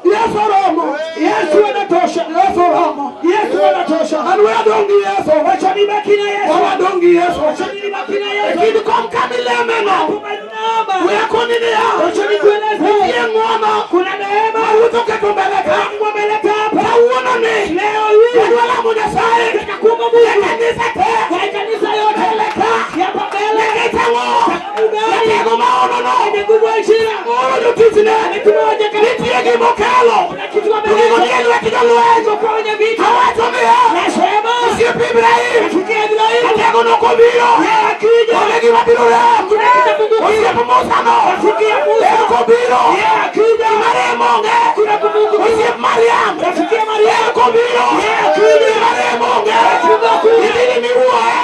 [SPEAKER 2] Yesu oromo.
[SPEAKER 5] Yesu anatosha.
[SPEAKER 2] Yesu oromo.
[SPEAKER 5] Yesu anatosha.
[SPEAKER 2] An we adong' gi Yesu.
[SPEAKER 5] Wacha nibaki na Yesu.
[SPEAKER 2] Wa wadong' gi Yesu.
[SPEAKER 5] Wacha nibaki na
[SPEAKER 2] E
[SPEAKER 5] Yesu.
[SPEAKER 2] kind kom kamilemeno.
[SPEAKER 5] Hapo naomba.
[SPEAKER 2] We akoni niya.
[SPEAKER 5] Wacha nikueleze.
[SPEAKER 2] Nitie ng'wono.
[SPEAKER 5] Kuna neema.
[SPEAKER 2] Ma Ruoth oketo mbele ka.
[SPEAKER 5] Mungu ameleta hapa.
[SPEAKER 2] Kawuono ni.
[SPEAKER 5] Leo hii.
[SPEAKER 2] Wadwa lamo Nyasaye.
[SPEAKER 5] Nataka kuomba Mungu.
[SPEAKER 2] E kanisa te.
[SPEAKER 5] Kwa kanisa yote.
[SPEAKER 2] Mbele ka.
[SPEAKER 5] Hapa mbele.
[SPEAKER 2] Nikech ang'o?
[SPEAKER 5] Sababu gani?
[SPEAKER 2] Jatego maono no.
[SPEAKER 5] Mwenye nguvu ya ishira.
[SPEAKER 2] Oro jotichne.
[SPEAKER 5] Ametuma wajakazi.
[SPEAKER 2] Nitie gimokelo.
[SPEAKER 5] Kuna kitu
[SPEAKER 2] To gigo
[SPEAKER 5] ameleta.
[SPEAKER 2] nie lwet jolweny.
[SPEAKER 5] Iko kwa wenye vita.
[SPEAKER 2] Awacho niya.
[SPEAKER 5] Nasema.
[SPEAKER 2] Osiepe Ibrahim.
[SPEAKER 5] Rafiki ya Ibrahimu.
[SPEAKER 2] Jatego nokobiro.
[SPEAKER 5] Yeye akija.
[SPEAKER 2] Onge gima biro rem.
[SPEAKER 5] Kuna kitapungukiwa.
[SPEAKER 2] Osiep Musa no.
[SPEAKER 5] Rafiki ya Musa.
[SPEAKER 2] En kobiro.
[SPEAKER 5] Yeye akija.
[SPEAKER 2] Gima rem onge.
[SPEAKER 5] Kuna kupungukiwa.
[SPEAKER 2] Osiep Mariam.
[SPEAKER 5] Rafiki ya Mariamu.
[SPEAKER 2] En kobiro.
[SPEAKER 5] Yeye akija.
[SPEAKER 2] Gima rem onge.
[SPEAKER 5] Hakuna.
[SPEAKER 2] Injili miwuoye.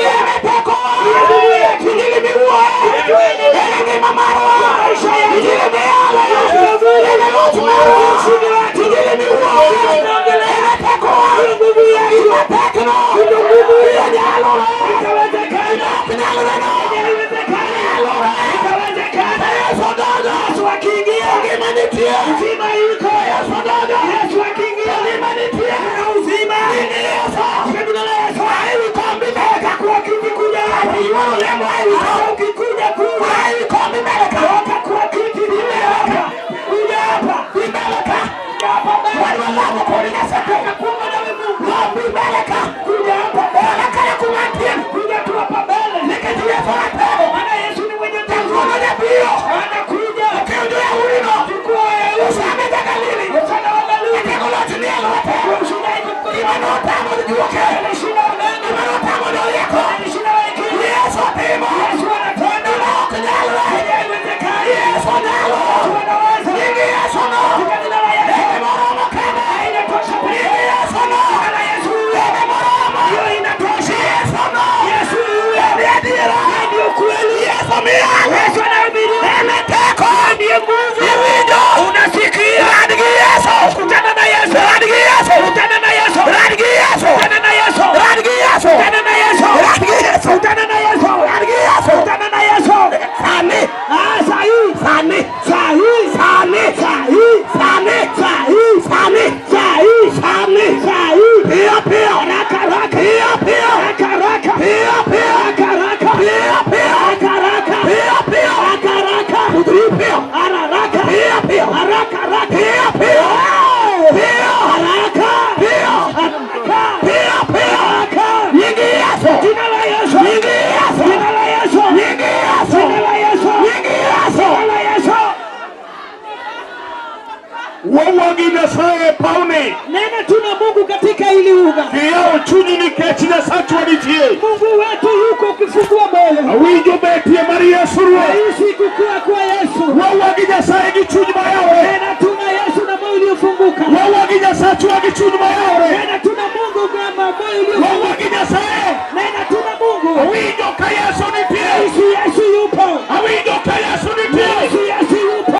[SPEAKER 2] En e tekowa. Injili miwuoye. En e ngima marwa. Injili miyalo. En e loch marwa. Injili miwuoye. En e tekowa. Gima tekno. Biro nyalore.
[SPEAKER 5] Itawezekana.
[SPEAKER 2] Ok nyalre no.
[SPEAKER 5] Inawezekana.
[SPEAKER 2] Nyalore.
[SPEAKER 5] Itawezekana.
[SPEAKER 2] Yesu donjo.
[SPEAKER 5] Yesu akiingia.
[SPEAKER 2] Ngima nitie.
[SPEAKER 5] Uzima iko.
[SPEAKER 2] Yesu donjo.
[SPEAKER 5] Yesu akiingia.
[SPEAKER 2] Ngima nitie.
[SPEAKER 5] Kuna uzima.
[SPEAKER 2] Nini Yesu?
[SPEAKER 5] Kwa jina la Yesu.
[SPEAKER 2] Ai Nyasaye e pawni.
[SPEAKER 5] Nena tu na Mungu katika hili uga.
[SPEAKER 2] Kiyawo chunyi nikech Nyasachwa nitie.
[SPEAKER 5] Mungu wetu yuko ukifungua moyo.
[SPEAKER 2] Awinjo betie mar Yesu Ruoth.
[SPEAKER 5] Nahisi kukua kwa Yesu.
[SPEAKER 2] Wawa gi Nyasaye gi chuny mayawore.
[SPEAKER 5] Nena tu na Yesu na moyo uliofunguka.
[SPEAKER 2] Wawa gi Nyasachwa gi chuny mayawore.